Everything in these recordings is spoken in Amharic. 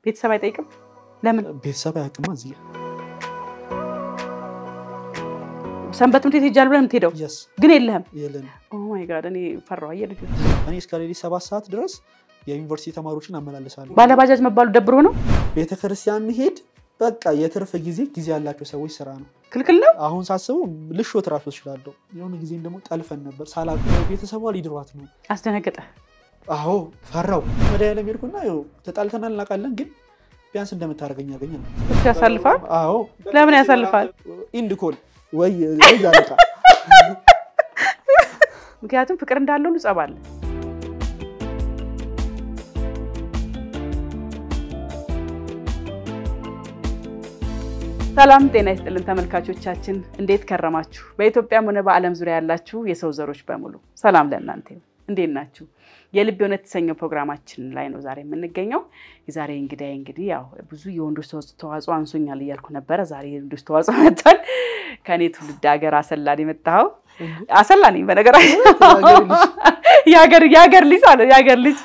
ቤተሰብ አይጠይቅም? ለምን ቤተሰብ አያውቅማ። እዚህ ሰንበት ትምህርት ቤት ሄጃለሁ ብለህ የምትሄደው ግን የለህም። የለንም። Oh my God፣ እኔ ፈራሁ። አየህ ልጆች፣ እኔ እስከ ሌሊት 7 ሰዓት ድረስ የዩኒቨርሲቲ ተማሪዎችን አመላልሳለሁ። ባለባጃጅ መባሉ ደብሮ ነው። ቤተክርስቲያን መሄድ በቃ የትርፍ ጊዜ ያላቸው ሰዎች ስራ ነው። ክልክል ነው። አሁን ሳስበው ልሾት እራሱ እችላለሁ። የሆነ ጊዜም ደግሞ ጠልፈን ነበር ሳላውቅ ቤተሰቧ ሊድሯት ነው። አስደነገጠ። አዎ ፈራው። መድኃኒዓለም ሄድኩና ይኸው ተጣልተናል እናውቃለን፣ ግን ቢያንስ እንደምታደርገኝ ያገኛል። እሱ ያሳልፋል። አዎ ለምን ያሳልፋል? End call ወይ ወይ አለቃ። ምክንያቱም ፍቅር እንዳለው ሁሉ ጸብ አለ። ሰላም ጤና ይስጥልን ተመልካቾቻችን፣ እንዴት ከረማችሁ? በኢትዮጵያም ሆነ በዓለም ዙሪያ ያላችሁ የሰው ዘሮች በሙሉ ሰላም ለእናንተ ይሁን። እንዴት ናችሁ? የልብ እውነት የተሰኘው ፕሮግራማችን ላይ ነው ዛሬ የምንገኘው። የዛሬ እንግዳዬ እንግዲህ ያው ብዙ የወንዶች ተዋጽኦ አንሶኛል እያልኩ ነበረ። ዛሬ የወንዶች ተዋጽኦ መጥቷል። ከእኔ ትውልድ ሀገር አሰላ ነው የመጣኸው። አሰላ ነኝ በነገራችን፣ የሀገር ልጅ አለ። የሀገር ልጅ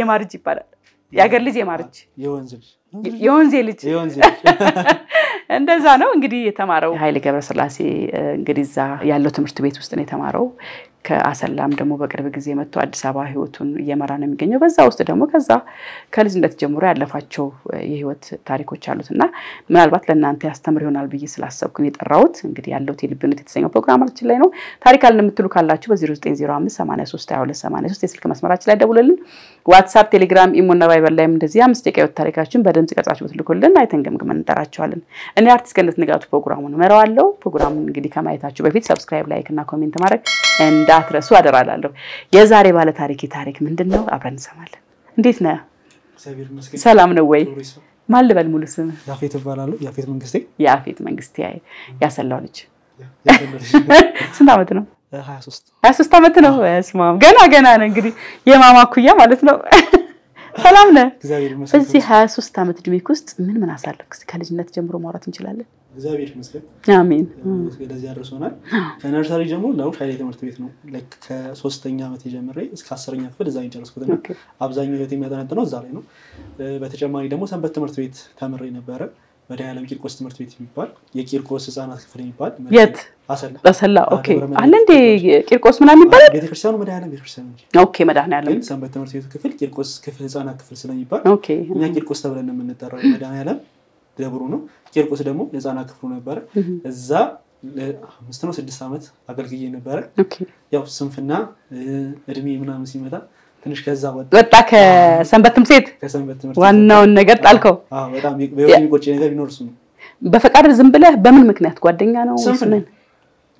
የማርጅ ይባላል። የሀገር ልጅ የማርጅ የወንዜ ልጅ እንደዛ ነው እንግዲህ የተማረው ኃይሌ ገብረስላሴ እንግዲህ እዛ ያለው ትምህርት ቤት ውስጥ ነው የተማረው። ከአሰላም ደግሞ በቅርብ ጊዜ መጥቶ አዲስ አበባ ህይወቱን እየመራ ነው የሚገኘው። በዛ ውስጥ ደግሞ ከዛ ከልጅነት ጀምሮ ያለፋቸው የህይወት ታሪኮች አሉት እና ምናልባት ለእናንተ ያስተምር ይሆናል ብዬ ስላሰብኩኝ የጠራሁት እንግዲህ ያለሁት የልብ እውነት የተሰኘው ፕሮግራማችን ላይ ነው። ታሪክ አለን የምትሉ ካላችሁ በ0905 83 22 83 የስልክ መስመራችን ላይ ደውሉልን። ዋትሳፕ፣ ቴሌግራም፣ ኢሞና ቫይበር ላይም እንደዚህ 5 ደቂቃ ህይወት ታሪካችን በድምጽ ቀርጻችሁ ብትልኩልን አይተን ገምግመን እንጠራቸዋለን። እኔ አርቲስት ገነት ንጋቱ ፕሮግራሙን እመራዋለሁ። ፕሮግራሙን እንግዲህ ከማየታችሁ በፊት subscribe፣ like እና comment ማድረግ እንዳትረሱ አደራላለሁ። የዛሬ ባለ ታሪክ ታሪክ ምንድን ነው? አብረን እንሰማለን። እንዴት ነህ? ሰላም ነው ወይ? ማን ልበል ሙሉ ስም? ያፌት እባላለሁ። ያፌት መንግስቴ። ያፌት መንግስቴ ያሰላው ልጅ። ስንት ዓመት ነው? 23 ዓመት ነው። በስመ አብ ገና ገና ነው እንግዲህ የማማ ኩያ ማለት ነው። ሰላም ነህ? በዚህ 23 ዓመት እድሜክ ውስጥ ምን ምን አሳለፍክ? ከልጅነት ጀምሮ ማውራት እንችላለን። እግዚአብሔር ይመስገን። አሜን። ለዚህ አድርሶናል። ከ nursery ጀምሮ እንዳልኩሽ ኃይሌ ትምህርት ቤት ነው። ከ3ኛ ዓመት ጀምሬ እስከ 10ኛ ክፍል እዛ የጨረስኩት እና አብዛኛው ህይወት የሚያጠነጥነው እዛ ላይ ነው። በተጨማሪ ደግሞ ሰንበት ትምህርት ቤት ተምሬ ነበረ። መድኃኒዓለም ቂርቆስ ትምህርት ቤት የሚባል የቂርቆስ ህፃናት ክፍል የሚባል። የት? አሰላ። አሰላ። Okay። አለ እንዴ ቂርቆስ ምናምን ይባላል? ቤተክርስቲያኑ መድኃኒዓለም ቤተክርስቲያን እንጂ። Okay፣ መድኃኒዓለም ግን ሰንበት ትምህርት ቤቱ ክፍል ቂርቆስ ክፍል ህፃናት ክፍል ስለሚባል እኛ ቂርቆስ ተብለን ነው የምንጠራው። መድኃኒዓለም ደብሩ ነው፣ ቂርቆስ ደግሞ የህፃናት ክፍሉ ነበረ። እዛ 5 ነው 6 ዓመት አገልግዬ ነበረ። ያው ስንፍና እድሜ ምናምን ሲመጣ ትንሽ ከዛ ወጣ። ከሰንበት ትምህርት ቤት ዋናውን ነገር ጣልከው። አዎ፣ በጣም በህይወት የሚቆጭ ነገር ቢኖር እሱ ነው። በፈቃድ ዝም ብለህ በምን ምክንያት? ጓደኛ ነው ወይስ ምን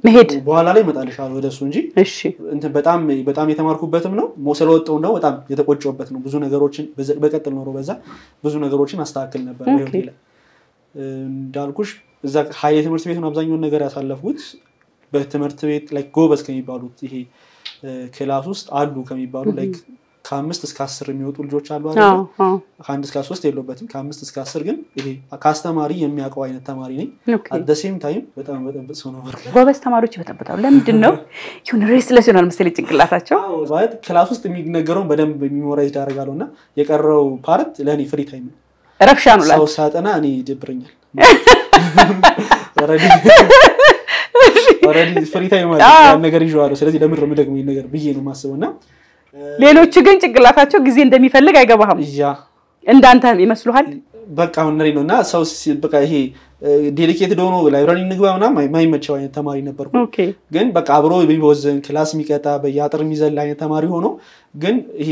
መሄድ? በኋላ ላይ እመጣልሻለሁ ወደ እሱ እንጂ። እሺ። እንትን በጣም በጣም የተማርኩበትም ነው፣ ስለወጣው ነው በጣም የተቆጨሁበት ነው። ብዙ ነገሮችን በቀጥል ኖሮ በዛ ብዙ ነገሮችን አስተካክል ነበር በህይወቴ ላይ። እንዳልኩሽ እዛ ኃይሌ ትምህርት ቤት ነው አብዛኛውን ነገር ያሳለፍኩት። በትምህርት ቤት ላይ ጎበዝ ከሚባሉት ይሄ class ውስጥ አሉ ከሚባሉ like ከ5 እስከ 10 የሚወጡ ልጆች አሉ አይደል? ከ1 እስከ 3 የለበትም። ከ5 እስከ 10 ግን ይሄ ከአስተማሪ የሚያውቀው አይነት ተማሪ ነኝ። At the same time በጣም በጣም ሰው ነው። ጎበዝ ተማሪዎች ይበጠብጣሉ። ለምንድን ነው? ይሁን restless ይሆናል መሰለኝ ጭንቅላታቸው። ማለት class ውስጥ የሚነገረውን በደንብ memorize አደርጋለሁ እና የቀረው part ለእኔ free time ነው። ረብሻ ነው። ሰው ሳጠና እኔ ይደብረኛል። Already free time አለ ያን ነገር ይዤዋለሁ። ስለዚህ ለምን ነው የምደግመው ይሄን ነገር ብዬ ነው የማስበው። እና ሌሎቹ ግን ጭንቅላታቸው ጊዜ እንደሚፈልግ አይገባህም። ያ እንዳንተ ይመስሉሃል። በቃ አሁን ነው እና ሰው በቃ ይሄ dedicated ሆኖ library እንግባ ምናምን የማይመቸው አይነት ተማሪ ነበርኩ። ግን በቃ አብሮ የሚወዝን class የሚቀጣ በየአጥር የሚዘል አይነት ተማሪ ሆኖ ግን ይሄ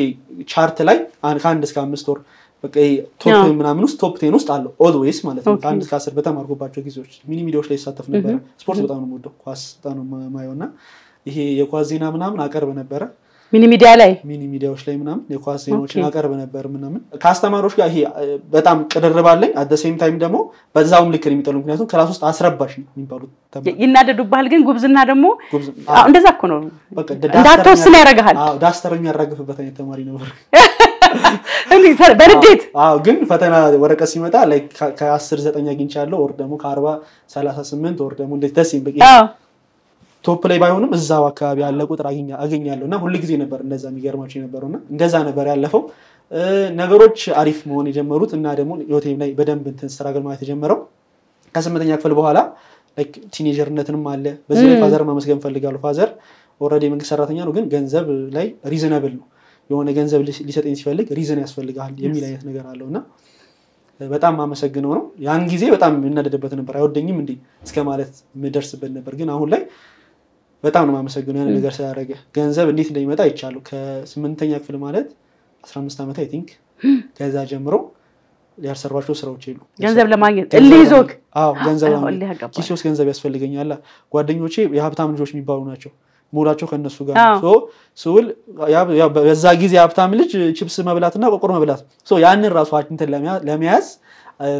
chart ላይ ከ1 እስከ 5 ወር በቃ top ምናምን ውስጥ top 10 ውስጥ አለው always ማለት ነው። ከ1 እስከ 10 በተማርኩባቸው ጊዜዎች mini ሚዲያዎች ላይ ይሳተፍ ነበረ። ስፖርት በጣም ነው የምወደው፣ ኳስ በጣም ነው የማየው እና ይሄ የኳስ ዜና ምናምን አቀርብ ነበረ። mini media ላይ mini ሚዲያዎች ላይ ምናምን የኳስ ዜናዎችን አቀርብ ነበር ምናምን። ከአስተማሪዎች ጋር ይሄ በጣም ቅርርብ አለኝ። At the same time ደግሞ በዛውም ልክ ነው የሚጠሉ፣ ምክንያቱም class ውስጥ አስረባሽ ነው የሚባሉት። ይናደዱብሃል። ግን ጉብዝና ደግሞ እንደዛ እኮ ነው፣ እንዳትወስን ያደርግሃል። አዎ፣ duster የሚያራግፍበት አይነት ተማሪ ነበር። በንዴት። አዎ፣ ግን ፈተና ወረቀት ሲመጣ like ከ10 9 አግኝቻለሁ or ደግሞ ከ40 38 or ደግሞ እንደዚህ ደስ ይበቅ top ላይ ባይሆንም እዛው አካባቢ ያለ ቁጥር አገኛለሁ እና ሁሉ ጊዜ ነበር እንደዛ የሚገርማቸው የነበረውና እንደዛ ነበር ያለፈው። ነገሮች አሪፍ መሆን የጀመሩት እና ደግሞ ህይወቴ ላይ በደንብ እንትን struggle ማለት የጀመረው ከ8ኛ ክፍል በኋላ like teenager ነትንም አለ። በዚህ ላይ father ማመስገን ፈልጋለሁ። Father already የመንግስት ሰራተኛ ነው፣ ግን ገንዘብ ላይ reasonable ነው። የሆነ ገንዘብ ሊሰጠኝ ሲፈልግ reason ያስፈልጋል የሚል አይነት ነገር አለው እና በጣም አመሰግነው ነው። ያን ጊዜ በጣም የምናደድበት ነበር፣ አይወደኝም እንዴ እስከ ማለት የምደርስበት ነበር። ግን አሁን ላይ በጣም ነው የማመሰግነው ያን ነገር ስላደረገ። ገንዘብ እንዴት እንደሚመጣ አይቻለሁ። ከ8ኛ ክፍል ማለት 15 ዓመት I think፣ ከዛ ጀምሮ ያልሰሯቸው ስራዎች የሉ። ገንዘብ ለማግኘት እልህ ይዞክ? አዎ፣ ገንዘብ ለማግኘት ኪሴ ውስጥ ገንዘብ ያስፈልገኛል። ጓደኞቼ የሀብታም ልጆች የሚባሉ ናቸው። ሙላቸው ከእነሱ ጋር ስውል በዛ ጊዜ የሀብታም ልጅ ቺፕስ መብላትና ቆቆር መብላት፣ ያንን ራሱ እንትን ለመያዝ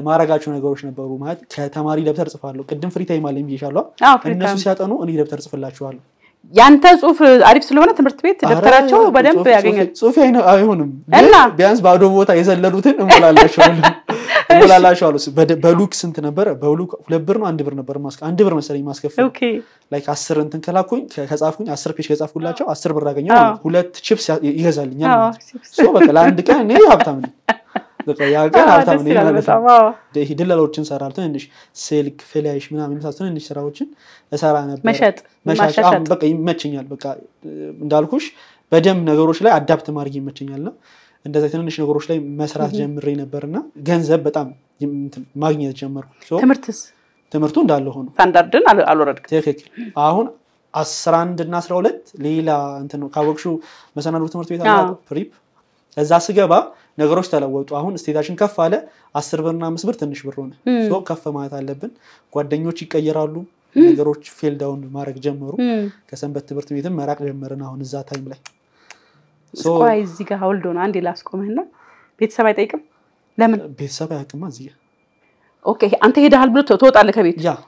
ማረጋቸው ነገሮች ነበሩ። ማለት ከተማሪ ደብተር ጽፋለሁ። ቅድም free time አለኝ ብዬሻለሁ። እነሱ ሲያጠኑ እኔ ደብተር ጽፍላቸዋለሁ። ያንተ ጽሁፍ አሪፍ ስለሆነ ትምህርት ቤት ደብተራቸው በደንብ ያገኛል። ጽሁፍ አይሆንም እና ቢያንስ ባዶ ቦታ የዘለሉትን እሞላላቸዋለሁ። በሉክ ስንት ነበረ? በሉክ 2 ብር ነው 1 ብር ነበር፣ 1 ብር መሰለኝ ማስከፍል። Like 10 እንትን ከላኩኝ ከጻፍኩኝ 10 page ከጻፍኩላቸው 10 ብር አገኘሁ። ሁለት ቺፕስ ይገዛልኛል ማለት ነው። በቃ ለአንድ ቀን እኔ ሀብታም ነኝ። በቃ ያ ቀን ሀብታም ነኝ ማለት ነው። ይሄ ድለላዎችን እሰራለሁ። ትንንሽ ስልክ flash ምናምን የመሳሰሉ ትንንሽ ስራዎችን እሰራ ነበር። መሸጥ። መሸጥ በቃ ይመቸኛል። በቃ እንዳልኩሽ በደንብ ነገሮች ላይ adapt ማድረግ ይመቸኛል እና እንደዛ ትንንሽ ነገሮች ላይ መስራት ጀምሬ ነበር እና ገንዘብ በጣም ማግኘት ጀመርኩ። ትምህርትስ? ትምህርቱ እንዳለ ሆኖ ስታንዳርድን አልወረድክም። ትክክል። አሁን 11 እና 12 ሌላ እንትን ነው፣ ካወቅሽው መሰናዶ ትምህርት ቤት አለ prep፣ እዛ ስገባ ነገሮች ተለወጡ። አሁን state ኣችን ከፍ አለ። 10 ብርና 5 ብር ትንሽ ብር ሆነ። ከፍ ማለት አለብን። ጓደኞች ይቀየራሉ። ነገሮች fell down ማድረግ ጀመሩ። ከሰንበት ትምህርት ቤትም መራቅ ጀመርን። አሁን እዛ time ላይ ቆይ እዚህ ጋር ሀውልዶ ነው አንዴ ላስቆምህና፣ ቤተሰብ አይጠይቅም? ለምን? ቤተሰብ አያውቅማ እዚህ ጋር። Okay፣ አንተ ሄደሃል ብሎ ትወጣለህ ከቤት? Yeah።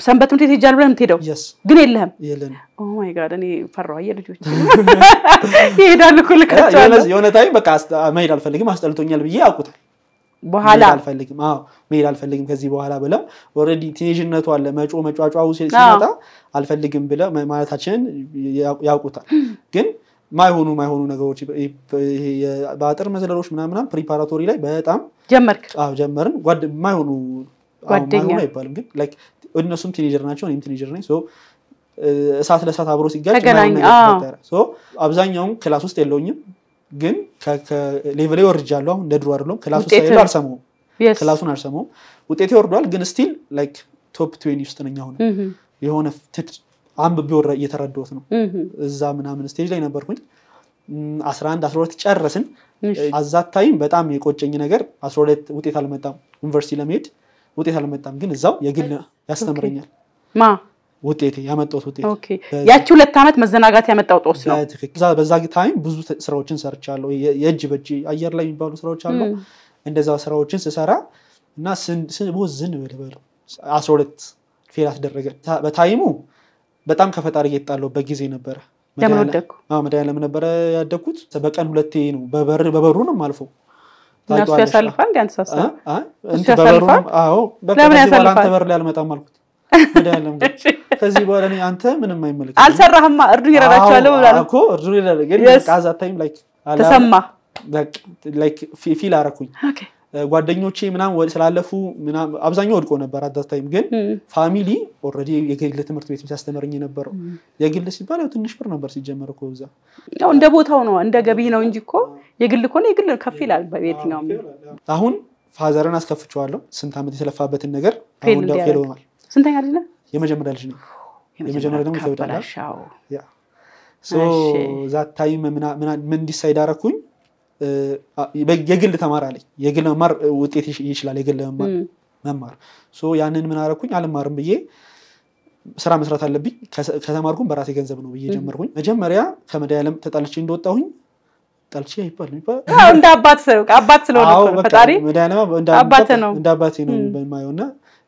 ሰንበት ትምህርት ቤት ሄጃለሁ ብለህ የምትሄደው? Yes። ግን የለህም? የለንም። Oh my God፣ እኔ ፈራሁ። አየህ ልጆች ይሄዳሉ እኮ፣ ልካቸዋለሁ። የሆነ time በቃ መሄድ አልፈልግም አስጠልቶኛል ብዬ ያውቁታል። በኋላ መሄድ አልፈልግም፣ አዎ መሄድ አልፈልግም ከዚህ በኋላ ብለው already teenage ነቱ አለ፣ መጯጯሁ ሲመጣ አልፈልግም ብለው ማለታችንን ያውቁታል። ግን ማይሆኑ ማይሆኑ ነገሮች በአጥር መዝለሎች ምናምን preparatory ላይ በጣም ጀመርክ? አዎ ጀመርን። ማይሆኑ ጓደኛ ማይሆኑ አይባልም ግን like እነሱም teenager ናቸው፣ እኔም teenager ነኝ። So እሳት ለእሳት አብሮ ሲጋጭ ተገናኝ፣ የማይሆን ነገር ተፈጠረ። So አብዛኛውን class ውስጥ የለውኝም፣ ግን level ኤ ወርጃለሁ። አሁን እንደ ድሮ አይደለሁም። Class ውስጥ ውጤት ሳይሉ አልሰማሁም፣ class ኡን አልሰማሁም። ውጤቴ ወርዷል፣ ግን still like top 20 ውስጥ ነኝ። አሁን የሆነ አንብቤ እየተረዳሁት ነው። እዛ ምናምን stage ላይ ነበርኩኝ። 11 12 ጨረስን። At that time በጣም የቆጨኝ ነገር 12 ውጤት አልመጣም፣ ዩኒቨርሲቲ ለመሄድ ውጤት አልመጣም። ግን እዛው የግል ያስተምረኛል። ማ? ውጤቴ፣ ያመጣሁት ውጤት። Okay፣ ያቺ 2 ዓመት መዘናጋት ያመጣው ጦስ ነው። በትክክል። በዛ time ብዙ ስራዎችን ሰርቻለሁ። የእጅ በእጅ አየር ላይ የሚባሉ ስራዎች አሉ። እንደዛ ስራዎችን ስሰራ እና ቦዝን በለው 12 fail አስደረገ። በ time ኡ በጣም ከፈጣሪ እየተጣላሁበት ጊዜ ነበረ። ለምን ወደቅኩ? አዎ፣ መድኃኒዓለም ነበረ ያደግኩት። በቀን ሁለቴ ነው በበሩ ነው የማልፈው። እና እሱ ታውቂዋለሽ። ያሳልፋል እንደ አንተ ሳስብ አ? እሱ እንትን በበሩ ያሳልፋል? አዎ በቃ ለምን ከዚህ በኋላ ያሳልፋል? አንተ በር ላይ አልመጣም አልኩት። መድኃኒዓለም ጋር ከዚህ በኋላ እኔ አንተ ምንም አይመለከተኝም። አልሰራህማ፣ እርዱኝ እረዳቸዋለሁ ብሏል። አዎ እኮ እርዱኝ ይላል፣ ግን Yes. በቃ that time like አለ ተሰማ። በቃ like feel አረኩኝ። ጓደኞቼ ምናምን ስላለፉ ምናምን አብዛኛው ወድቆ ነበር at that time፣ ግን family already የግል ትምህርት ቤት ሲያስተምረኝ የነበረው፣ የግል ሲባል ያው ትንሽ ብር ነበር ሲጀመር እኮ እዛ። ያው እንደ ቦታው ነው፣ እንደ ገቢ ነው እንጂ እኮ የግል ከሆነ የግል ከፍ ይላል በየትኛውም። አሁን father ን አስከፍቼዋለሁ። ስንት ዓመት የተለፋበትን ነገር Fail አሁን fail እንዲያደርግ። ሆኗል። ስንተኛ ልጅ ነህ? የመጀመሪያ ልጅ ነኝ። የመጀመሪያ ደግሞ ይከብዳል። ካበላሻው። Yeah፣ so that time ምን decide አደረኩኝ? የግል ተማር አለኝ። የግል መማር ውጤት ይችላል። የግል መማር፣ so ያንን ምን አደረኩኝ? አልማርም ብዬ ስራ መስራት አለብኝ። ከተማርኩም በራሴ ገንዘብ ነው ብዬ ጀመርኩኝ። መጀመሪያ ከመድኃኒዓለም ተጣልቼ እንደወጣሁኝ፣ ጣልቼ አይባልም ይባላል። አዎ፣ እንደ አባት አባት ስለሆነ አዎ እኮ ነው። በቃ ፈጣሪ መድኃኒዓለም እንደ አባት ነው። እንደ አባቴ ነው የማየው እና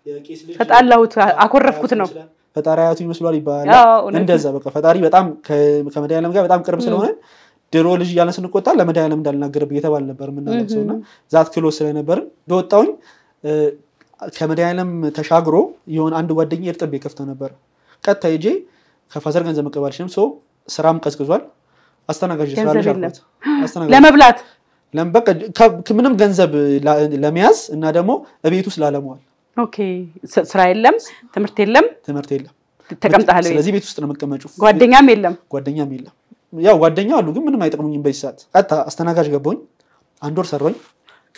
የቄስ ልጅ ተጣላሁት አኮረፍኩት ነው። ፈጣሪ አያቱ ይመስሏል ይባላል። አዎ፣ እውነት። እንደዛ በቃ ፈጣሪ በጣም ከመድኃኒዓለም ጋር በጣም ቅርብ ስለሆነ ድሮ ልጅ እያለን ስንቆጣ ለመድኃኒዓለም እንዳልናገርብ እየተባለ ነበር የምናለቅሰው እና that close ስለነበርን እንደወጣሁኝ ከመድኃኒዓለም ተሻግሮ የሆነ አንድ ጓደኛ እርጥብ ቤት ከፍቶ ነበር። ቀጥታ ሄጄ ከ father ገንዘብ መቀበል አልችልም። So ስራም ቀዝቅዟል። አስተናጋጅ ገንዘብ ስራለሽ የለም። አልኳት። አስተናጋጅ ለመብላት። ለምን በቃ ምንም ገንዘብ ለመያዝ እና ደግሞ እቤት ውስጥ ላለመዋል። Okay ስራ የለም፣ ትምህርት የለም፣ ትምህርት የለም፣ ተቀምጠሃል። ስለዚህ ቤት ውስጥ ነው የምቀመጪው። ጓደኛም የለም፣ ጓደኛም የለም። ያው ጓደኛ አሉ ግን ምንም አይጠቅሙኝም በዚህ ሰዓት። ቀጥታ አስተናጋጅ ገባሁኝ፣ አንድ ወር ሰራሁኝ።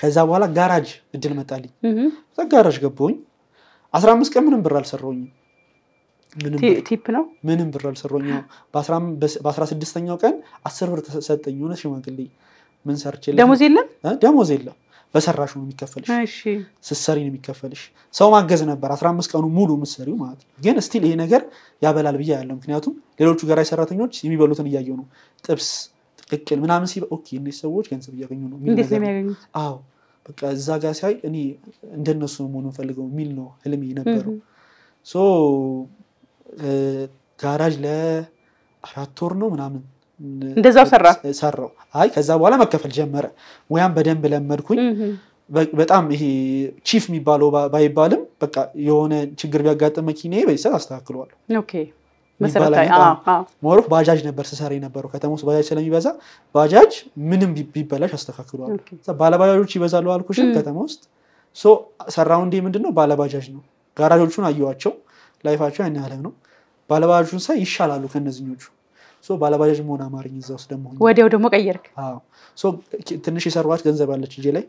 ከዛ በኋላ ጋራጅ እድል መጣልኝ። ጋራጅ ገባሁኝ። 15 ቀን ምንም ብር አልሰራሁኝም። Tip ነው ምንም ብር አልሰራሁኝም። በ16ኛው ቀን 10 ብር ተሰጠኝ። የሆነ ሽማግሌ ምን ሰርቼ ደሞዝ የለም፣ ደሞዝ የለም። በሰራሽ ነው የሚከፈልሽ፣ ስትሰሪ ነው የሚከፈልሽ። ሰው ማገዝ ነበር 15 ቀኑ ሙሉ የምትሰሪው ማለት ነው። ግን still ይሄ ነገር ያበላል ብዬ ያለው፣ ምክንያቱም ሌሎቹ ጋራጅ ሰራተኞች የሚበሉትን እያየሁ ነው። ጥብስ፣ ቅቅል ምናምን ሲበ okay እነዚህ ሰዎች ገንዘብ እያገኙ ነው። እንዴት ነው የሚያገኙት? አዎ በቃ እዛ ጋር ሲያይ እኔ እንደነሱ ነው መሆን የምፈልገው የሚል ነው ህልሜ የነበረው። So ጋራጅ ለ4 ወር ነው ምናምን እንደዛው ሰራው። አይ ከዛ በኋላ መከፈል ጀመረ። ሙያም በደንብ ለመድኩኝ። በጣም ይሄ chief የሚባለው ባይባልም በቃ የሆነ ችግር ቢያጋጥም መኪናዬ በዚህ ሰዓት አስተካክለዋለሁ። Okay መሰረታዊ more of ባጃጅ ነበር ስሰራ የነበረው። ከተማ ውስጥ ባጃጅ ስለሚበዛ ባጃጅ ምንም ቢበላሽ አስተካክለዋለሁ። ባለባጃጆች ይበዛሉ አልኩሽም ከተማ ውስጥ። So surround ኤ ምንድነው ባለባጃጅ ነው። ጋራጆቹን አየኋቸው፣ life ኣቸው ያን ያህል ነው። ባለባጃጆቹን ሳይ ይሻላሉ ከነዚህኞቹ። So ባለባጃጅ መሆን አማረኝ። እዛ ውስጥ ደግሞ ወዲያው ደግሞ ቀየርክ? አዎ። So ትንሽ የሰሯት ገንዘብ አለች እጄ ላይ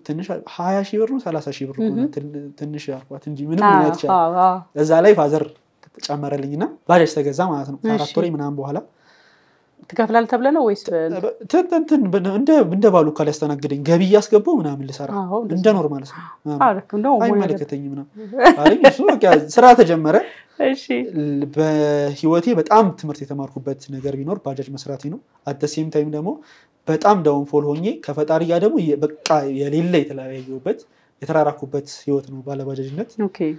ትንሽ 20 ሺህ ብር ነው 30 ሺህ ብር ነው ትንሽ ያልኳት እንጂ ምንም ምን ያትቻል። እዛ ላይ father ጨመረልኝና ባጃጅ ተገዛ ማለት ነው። ከ4 ወር ምናምን በኋላ ትከፍላለህ ተብለህ ነው ወይስ እንደ ባሉ ካል ያስተናግደኝ ገቢ እያስገባው ምናምን ልሰራ እንደ normal ሰው አይመለከተኝም ምናምን አለኝ። እሱ በቃ ስራ ተጀመረ። እሺ በህይወቴ በጣም ትምህርት የተማርኩበት ነገር ቢኖር ባጃጅ መስራቴ ነው። At the same time ደግሞ በጣም downfall ሆኜ ከፈጣሪ ጋር ደግሞ በቃ የሌለ የተለያየሁበት የተራራኩበት ህይወት ነው ባለባጃጅነት። Okay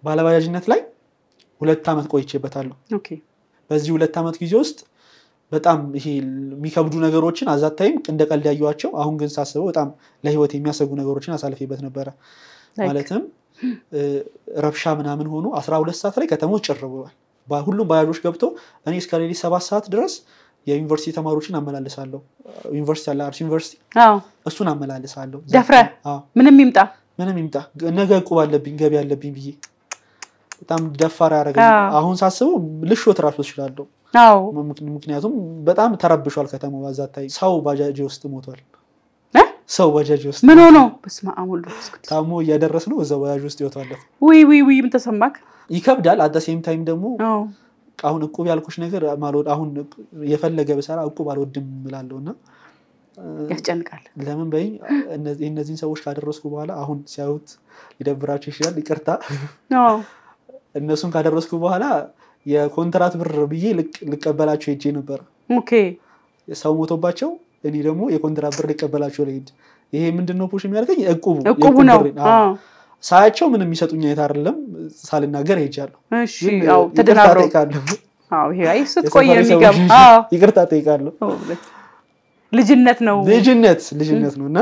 ባለባጃጅነት ላይ 2 ዓመት ቆይቼበታለሁ። Okay በዚህ 2 ዓመት ጊዜ ውስጥ በጣም ይሄ የሚከብዱ ነገሮችን at that time እንደ ቀልድ ያየኋቸው፣ አሁን ግን ሳስበው በጣም ለህይወት የሚያሰጉ ነገሮችን አሳልፌበት ነበረ። ማለትም ረብሻ ምናምን ሆኖ 12 ሰዓት ላይ ከተማው ጭር ብሏል። ሁሉም ባጃጆች ገብተው እኔ እስከ ሌሊት 7 ሰዓት ድረስ የዩኒቨርሲቲ ተማሪዎችን አመላልሳለሁ። ዩኒቨርሲቲ አለ አርሲ ዩኒቨርሲቲ፣ እሱን አመላልሳለሁ። ደፍረህ ምንም ይምጣ ምንም ይምጣ ነገ ዕቁብ አለብኝ ገቢ አለብኝ ብዬ በጣም ደፋር ያደረገኝ። አሁን ሳስበው ልሾት እራሱ እችላለሁ። ምክንያቱም በጣም ተረብሿል ከተማው። በዛ time ሰው ባጃጅ ውስጥ ሞቷል። ሰው ባጃጅ ውስጥ ምን ሆኖ? በስመ አብ ወወልድ ወመንፈስ ቅዱስ። ታሞ እያደረስ ነው እዛው ባጃጅ ውስጥ ህይወቱ አለፈ። ውይ ውይ ውይ ምን ተሰማክ? ይከብዳል። At the same time ደግሞ አሁን እቁብ ያልኩሽ ነገር አሁን የፈለገ ብሰራ እቁብ አልወድም እላለሁ እና ያስጨንቃል። ለምን በይኝ እነዚህን ሰዎች ካደረስኩ በኋላ አሁን ሲያዩት ሊደብራቸው ይችላል፣ ይቅርታ። እነሱን ካደረስኩ በኋላ የኮንትራት ብር ብዬ ልቀበላቸው ሄጄ ነበር። Okay ሰው ሞቶባቸው እኔ ደግሞ የኮንትራት ብር ልቀበላቸው ልሄድ። ይሄ ምንድነው push የሚያደርገኝ እቁቡ ነው። ሳያቸው ምንም የሚሰጡኝ አይነት አይደለም። ሳልናገር ሄጃለሁ። እሺ አዎ፣ ተደናብረው አዎ። ይሄ አይ ስትቆይ የሚገባ ይቅርታ ጠይቃለሁ። ልጅነት ነው ልጅነት ነው እና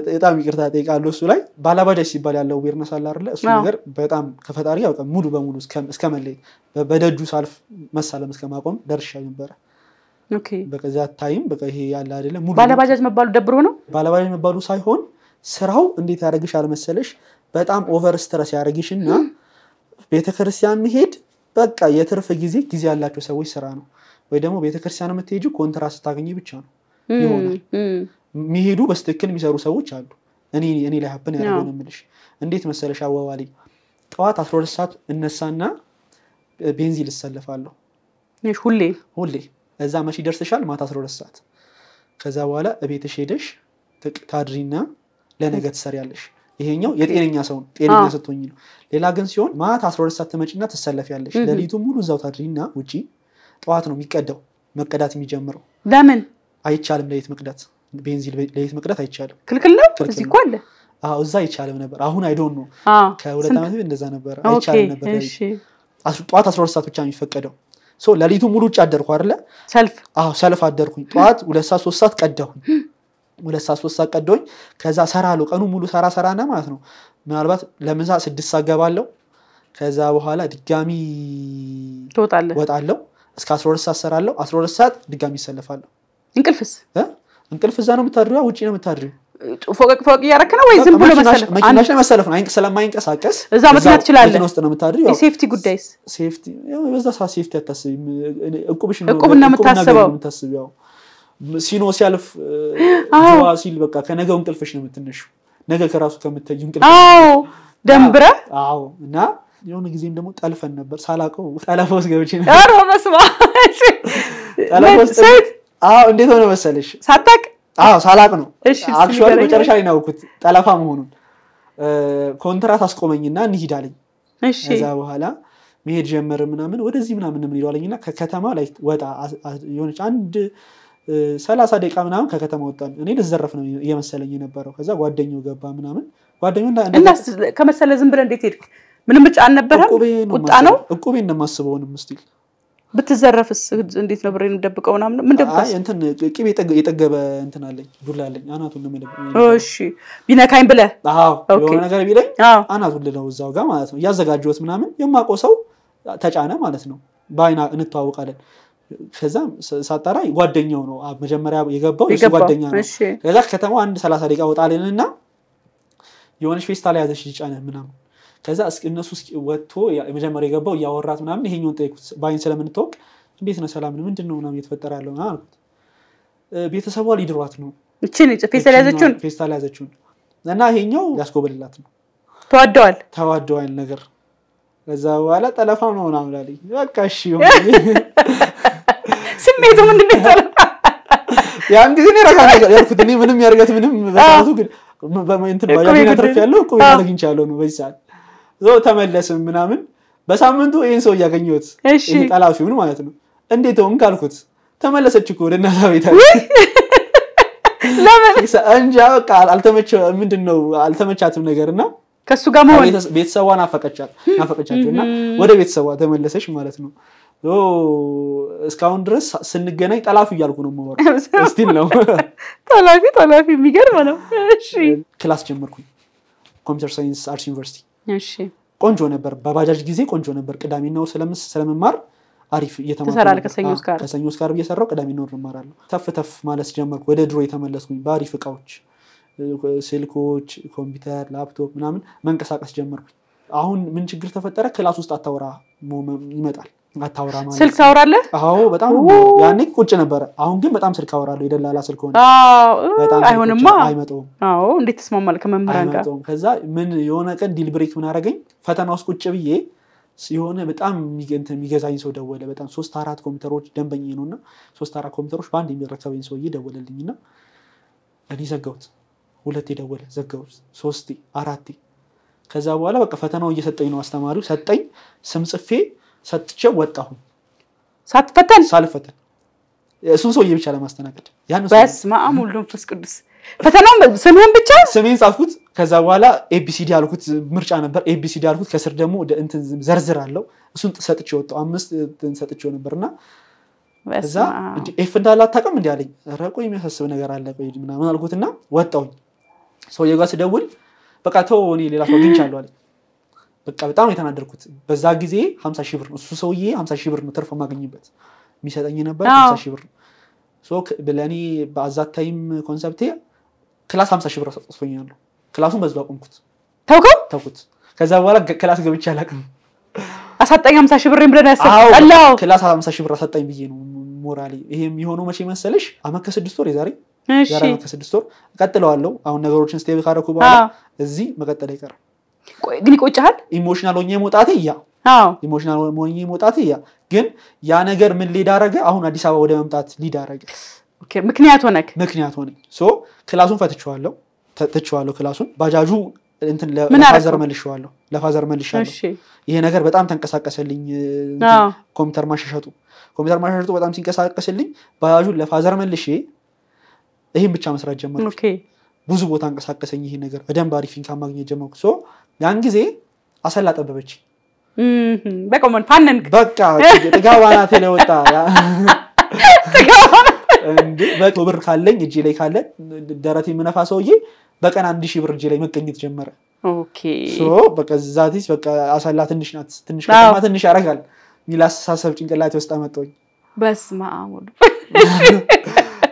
በጣም ይቅርታ ጠይቃለሁ። እሱ ላይ ባለባጃጅ ሲባል ያለው awareness አለ አይደለ? እሱ ነገር በጣም ከፈጣሪ ያው ሙሉ በሙሉ እስከ መለየት በደጁ ሳልፍ መሳለም እስከ ማቆም ደርሻ ነበረ። Okay በቃ that time በቃ ይሄ ያለ አይደለ ሙሉ ባለባጃጅ መባሉ ደብሮ ነው። ባለባጃጅ መባሉ ሳይሆን ስራው እንዴት ያደርግሻል መሰለሽ? በጣም over stress ያደርግሽና ቤተክርስቲያን መሄድ በቃ የትርፍ ጊዜ ያላቸው ሰዎች ስራ ነው። ወይ ደግሞ ቤተክርስቲያን የምትሄጂው ኮንትራት ስታገኚ ብቻ ነው ይሆናል። የሚሄዱ በስትክክል የሚሰሩ ሰዎች አሉ። እኔ ላይ happen ያደረገው ነው የምልሽ። እንዴት መሰለሽ አዋዋሊ ጠዋት 12 ሰዓት እነሳና ቤንዚን እሰለፋለሁ ሁሌ እዛ መቼ ይደርስሻል? ማታ 12 ሰዓት። ከዛ በኋላ እቤትሽ ሄደሽ ታድሪና ለነገ ትሰሪያለሽ። ይሄኛው የጤነኛ ሰው ነው፣ ጤነኛ ስትሆኚ ነው። ሌላ ግን ሲሆን ማታ 12 ሰዓት ትመጪና ትሰለፊያለሽ። ሌሊቱን ሙሉ እዛው ታድሪና ውጪ ጠዋት ነው የሚቀዳው፣ መቀዳት የሚጀምረው። ለምን አይቻልም? ሌሊት መቅዳት፣ ቤንዚን ሌሊት መቅዳት አይቻልም። ክልክል ነው። እዚህ እኮ አለ። አዎ እዛ አይቻልም ነበር። አሁን I don't know፣ ከ2 ዓመት በፊት እንደዛ ነበር፣ አይቻልም ነበር። ጠዋት 12 ሰዓት ብቻ ነው የሚፈቀደው። So ሌሊቱን ሙሉ ውጭ አደርኩ አይደለ? ሰልፍ። አዎ ሰልፍ አደርኩኝ። ጠዋት 2 ሰዓት 3 ሰዓት ቀዳሁኝ። 2 ሰዓት 3 ሰዓት ቀዳሁኝ። ከዛ ሰራለሁ ቀኑ ሙሉ ሰራና ማለት ነው። ምናልባት ለምሳ 6 ሰዓት ገባለሁ። ከዛ በኋላ ድጋሚ ትወጣለህ። ወጣለሁ እስከ 12 ሰዓት ሰራለሁ። 12 ሰዓት ድጋሚ ይሰለፋለሁ። እንቅልፍስ? እንቅልፍ እዛ ነው የምታድሪው፣ ውጪ ነው የምታድሪው። ፎቅ ፎቅ እያደረክ ነው ወይ ዝም ብሎ መሰለፍ? መኪናሽ ላይ መሰለፍ ነው። ስለማይንቀሳቀስ እዛ መኪና ትችላለህ። መኪና ውስጥ ነው የምታድሪው። የ safety ጉዳይስ? Safety ያው በዛ ሰዓት safety አታስቢም። እቁብሽ ነው እቁብ ነው የምታስበው። የምታስቢው። ሲኖ ሲያልፍ ጅዋ ሲል በቃ ከነገው እንቅልፍሽ ነው የምትነሺው። ነገ ከራሱ ከምትተኚው እንቅልፍ። አዎ ደንብረህ። አዎ። እና የሆነ ጊዜም ደግሞ ጠልፈን ነበር፣ ሳላውቀው ጠለፋ ውስጥ ገብቼ ነበር። ኧረ በስመ አብ። ጠለፋ ውስጥ። አዎ። እንዴት ሆነ መሰለሽ? ሳታውቅ? አዎ ሳላቅ ነው። Actually መጨረሻ ላይ ነው ያወኩት ጠለፋ መሆኑን። ኮንትራት አስቆመኝና እንሂድ አለኝ። ከዛ በኋላ መሄድ ጀመር ምናምን፣ ወደዚህ ምናምን የምንሄደው አለኝና ከከተማ ላይ ወጣ የሆነች አንድ 30 ደቂቃ ምናምን ከከተማ ወጣን። እኔ ልዘረፍ ነው እየመሰለኝ የነበረው። ከዛ ጓደኛው ገባ ምናምን፣ ጓደኛው እና ከመሰለ ዝም ብለህ እንዴት ሄድክ? ምንም ምርጫ አልነበረም? ቁጣ ነው። እቁቤን ነው የማስበውንም still። ብትዘረፍስ እንዴት ነው ብሬን ደብቀው ምናምን? ምን ደብቀው? እንትን ቅቤ የጠገበ እንትን አለኝ፣ ዱላ አለኝ፣ አናቱን ነው የምደብቀው። እሺ ቢነካኝ ብለህ? አዎ የሆነ ነገር ቢለኝ አናቱን ልለው እዛው ጋር ማለት ነው። እያዘጋጀሁት ምናምን የማውቀው ሰው ተጫነ ማለት ነው። በአይና እንተዋወቃለን። ከዛ ሳጣራ ጓደኛው ነው፣ መጀመሪያ የገባው የሱ ጓደኛ ነው። ከዛ ከተማው አንድ 30 ደቂቃ ወጣልንና የሆነች ፌስታል የያዘች ልጅ ጫነ ምናምን። ከዛ እነሱ ወጥቶ መጀመሪያ የገባው እያወራት ምናምን ይሄኛውን ጠየኩት። በአይን ስለምንታወቅ እንዴት ነው፣ ሰላም ነው፣ ምንድን ነው ምናምን እየተፈጠረ ያለው ምናምን አልኩት። ቤተሰቧ ሊድሯት ነው። እቺን ፌስታል ያዘችውን? ፌስታል ያዘችውን እና ይሄኛው ያስኮበልላት ነው። ተዋደዋል። ተዋደዋል ነገር። ከዛ በኋላ ጠለፋ ነው ምናምን አለኝ። በቃ እሺ። ስሜቱ ምንድን ነው? ጠለፋ ያን ጊዜ እኔ ረጋ ነገር ያልኩት፣ እኔ ምንም ያርገት ምንም በሰዓቱ ግን እንትን ባጃጅ ተርፌያለሁ፣ እቁብ አግኝቻለሁ ነው በዚህ ሰዓት። ተመለስም ምናምን፣ በሳምንቱ ይህን ሰው እያገኘሁት፣ ይሄ ጠላፊውን ማለት ነው። እንዴት ሆንክ አልኩት። ተመለሰች እኮ ወደ እናቷ ቤት። ለምን? እንጃ በቃ አልተመቸ ምንድን ነው አልተመቻትም ነገር እና ከእሱ ጋር መሆን ቤተሰቧ ናፈቀቻቸው እና ወደ ቤተሰቧ ተመለሰች ማለት ነው። እስካሁን ድረስ ስንገናኝ ጠላፊ እያልኩ ነው የማወራው። Still ነው። ጠላፊ ጠላፊ፣ የሚገርም ነው። እሺ። Class ጀመርኩኝ computer science አርሲ ዩኒቨርሲቲ። ቆንጆ ነበር። በባጃጅ ጊዜ ቆንጆ ነበር። ቅዳሜና እሑድ ስለምማር አሪፍ እየተማርኩ። ትሰራለህ ከሰኞ እስከ ዓርብ? ከሰኞ እስከ ዓርብ እየሰራሁ ቅዳሜና እሑድ እማራለሁ። ተፍ ተፍ ማለት ጀመርኩ። ወደ ድሮ የተመለስኩኝ፣ በአሪፍ እቃዎች፣ ስልኮች፣ ኮምፒውተር፣ ላፕቶፕ ምናምን መንቀሳቀስ ጀመርኩኝ። አሁን ምን ችግር ተፈጠረ? Class ውስጥ አታውራ ይመጣል። አታውራ ማለት ስልክ ታወራለህ? አዎ በጣም ነው። ያኔ ቁጭ ነበረ። አሁን ግን በጣም ስልክ አወራለሁ። የደላላ ስልክ ሆነ። በጣም ስልኮች አይሆንማ። አይመጣውም። አዎ እንዴት ትስማማለህ ከመምህራን ጋር? አይመጣውም። ከዛ ምን የሆነ ቀን deal break ምን አደረገኝ፣ ፈተና ውስጥ ቁጭ ብዬ የሆነ በጣም እንትን የሚገዛኝ ሰው ደወለ። በጣም ሶስት አራት ኮምፒውተሮች፣ ደንበኛ ነው እና ሶስት አራት ኮምፒውተሮች በአንድ የሚረከበኝ ሰውዬ ደወለልኝና እኔ ዘጋሁት። ሁለቴ ደወለ፣ ዘጋሁት። ሶስቴ፣ አራቴ። ከዛ በኋላ በቃ ፈተናው እየሰጠኝ ነው አስተማሪው፣ ሰጠኝ። ስም ጽፌ ሰጥቼው ወጣሁ። ሳትፈተን? ሳልፈተን፣ እሱን ሰውዬ ብቻ ለማስተናገድ ያን ሰውዬ። በስመ አብ ወወልድ ወመንፈስ ቅዱስ። ፈተናውን ስምህን ብቻ? ስሜን ጻፍኩት። ከዛ በኋላ ABCD አልኩት፣ ምርጫ ነበር። ABCD አልኩት። ከስር ደግሞ ወደ እንትን ዘርዝር አለው። እሱን ሰጥቼ ወጣሁ። አምስት እንትን ሰጥቼው ነበርና ከዛ እንዴ F እንዳለ አታውቅም እንዲ አለኝ። ኧረ ቆይ የሚያሳስብ ነገር አለ ቆይ ምናምን አልኩትና ወጣሁኝ። ሰውዬው ጋር ስደውል በቃ ተው እኔ ሌላ ሰው አግኝቻለሁ አለኝ። በቃ በጣም የተናደርኩት በዛ ጊዜ 50 ሺህ ብር ነው። እሱ ሰውዬ 50 ሺህ ብር ነው ትርፍ የማገኝበት፣ የሚሰጠኝ ነበር 50 ሺህ ብር ነው። So ለእኔ በ at that time concept ኤ class 50 ሺህ ብር አሰጥቶኛል። Class ኡን በዛው አቆምኩት። ተውከው? ተውኩት። ከዛ በኋላ class ገብቼ አላውቅም። አሳጣኝ 50 ሺህ ብሬን ብለህ ነው ያሰብኩት? አዎ። ጠላኸው? Class 50 ሺህ ብር አሳጣኝ ብዬ ነው ሞራሌ። ይሄ የሚሆነው መቼ መሰለሽ? አመት ከ6 ወር፣ የዛሬ የዛሬ አመት ከ6 ወር። እቀጥለዋለሁ። አሁን ነገሮችን stable ካደረኩ በኋላ እዚህ መቀጠል አይቀርም። ቆይ ግን ይቆጭሃል? Emotional ሆኜ መውጣቴ ያ emotional ሆኜ መውጣቴ ያ ግን ያ ነገር ምን lead አደረገ? አሁን አዲስ አበባ ወደ መምጣት lead አደረገ። Okay ምክንያት ሆነክ። ምክንያት ሆነኝ። So class ኡን ፈትቼዋለሁ፣ ትቼዋለሁ class ኡን። ባጃጁ እንትን ምን ለ father አደረገው? መልሼዋለሁ፣ ለ father መልሻለሁ። ይሄ ነገር በጣም ተንቀሳቀሰልኝ። እንትን ኮምፒውተር ማሻሸጡ በጣም ሲንቀሳቀስልኝ ባጃጁን ለ father መልሼ ይሄን ብቻ መስራት ጀመርኩ። ብዙ ቦታ አንቀሳቀሰኝ ይሄ ነገር፣ በደንብ አሪፍ income ማግኘት ጀመርኩ። So ያን ጊዜ አሰላ ጠበበች። በቃ ምን ፋነንክ። በቃ ጥጋብ አናቴ ላይ ወጣ። እንዴ 100 ብር ካለኝ እጄ ላይ ካለ ደረቴ የምነፋ ሰውዬ በቀን 1,000 ብር እጄ ላይ መገኘት ጀመረ። So በቃ that is በቃ አሰላ ትንሽ ናት፣ ትንሽ ከተማ ትንሽ ያደርጋል የሚል አስተሳሰብ ጭንቅላቴ ውስጥ አመጣሁኝ። በስመ አብ ወልድ።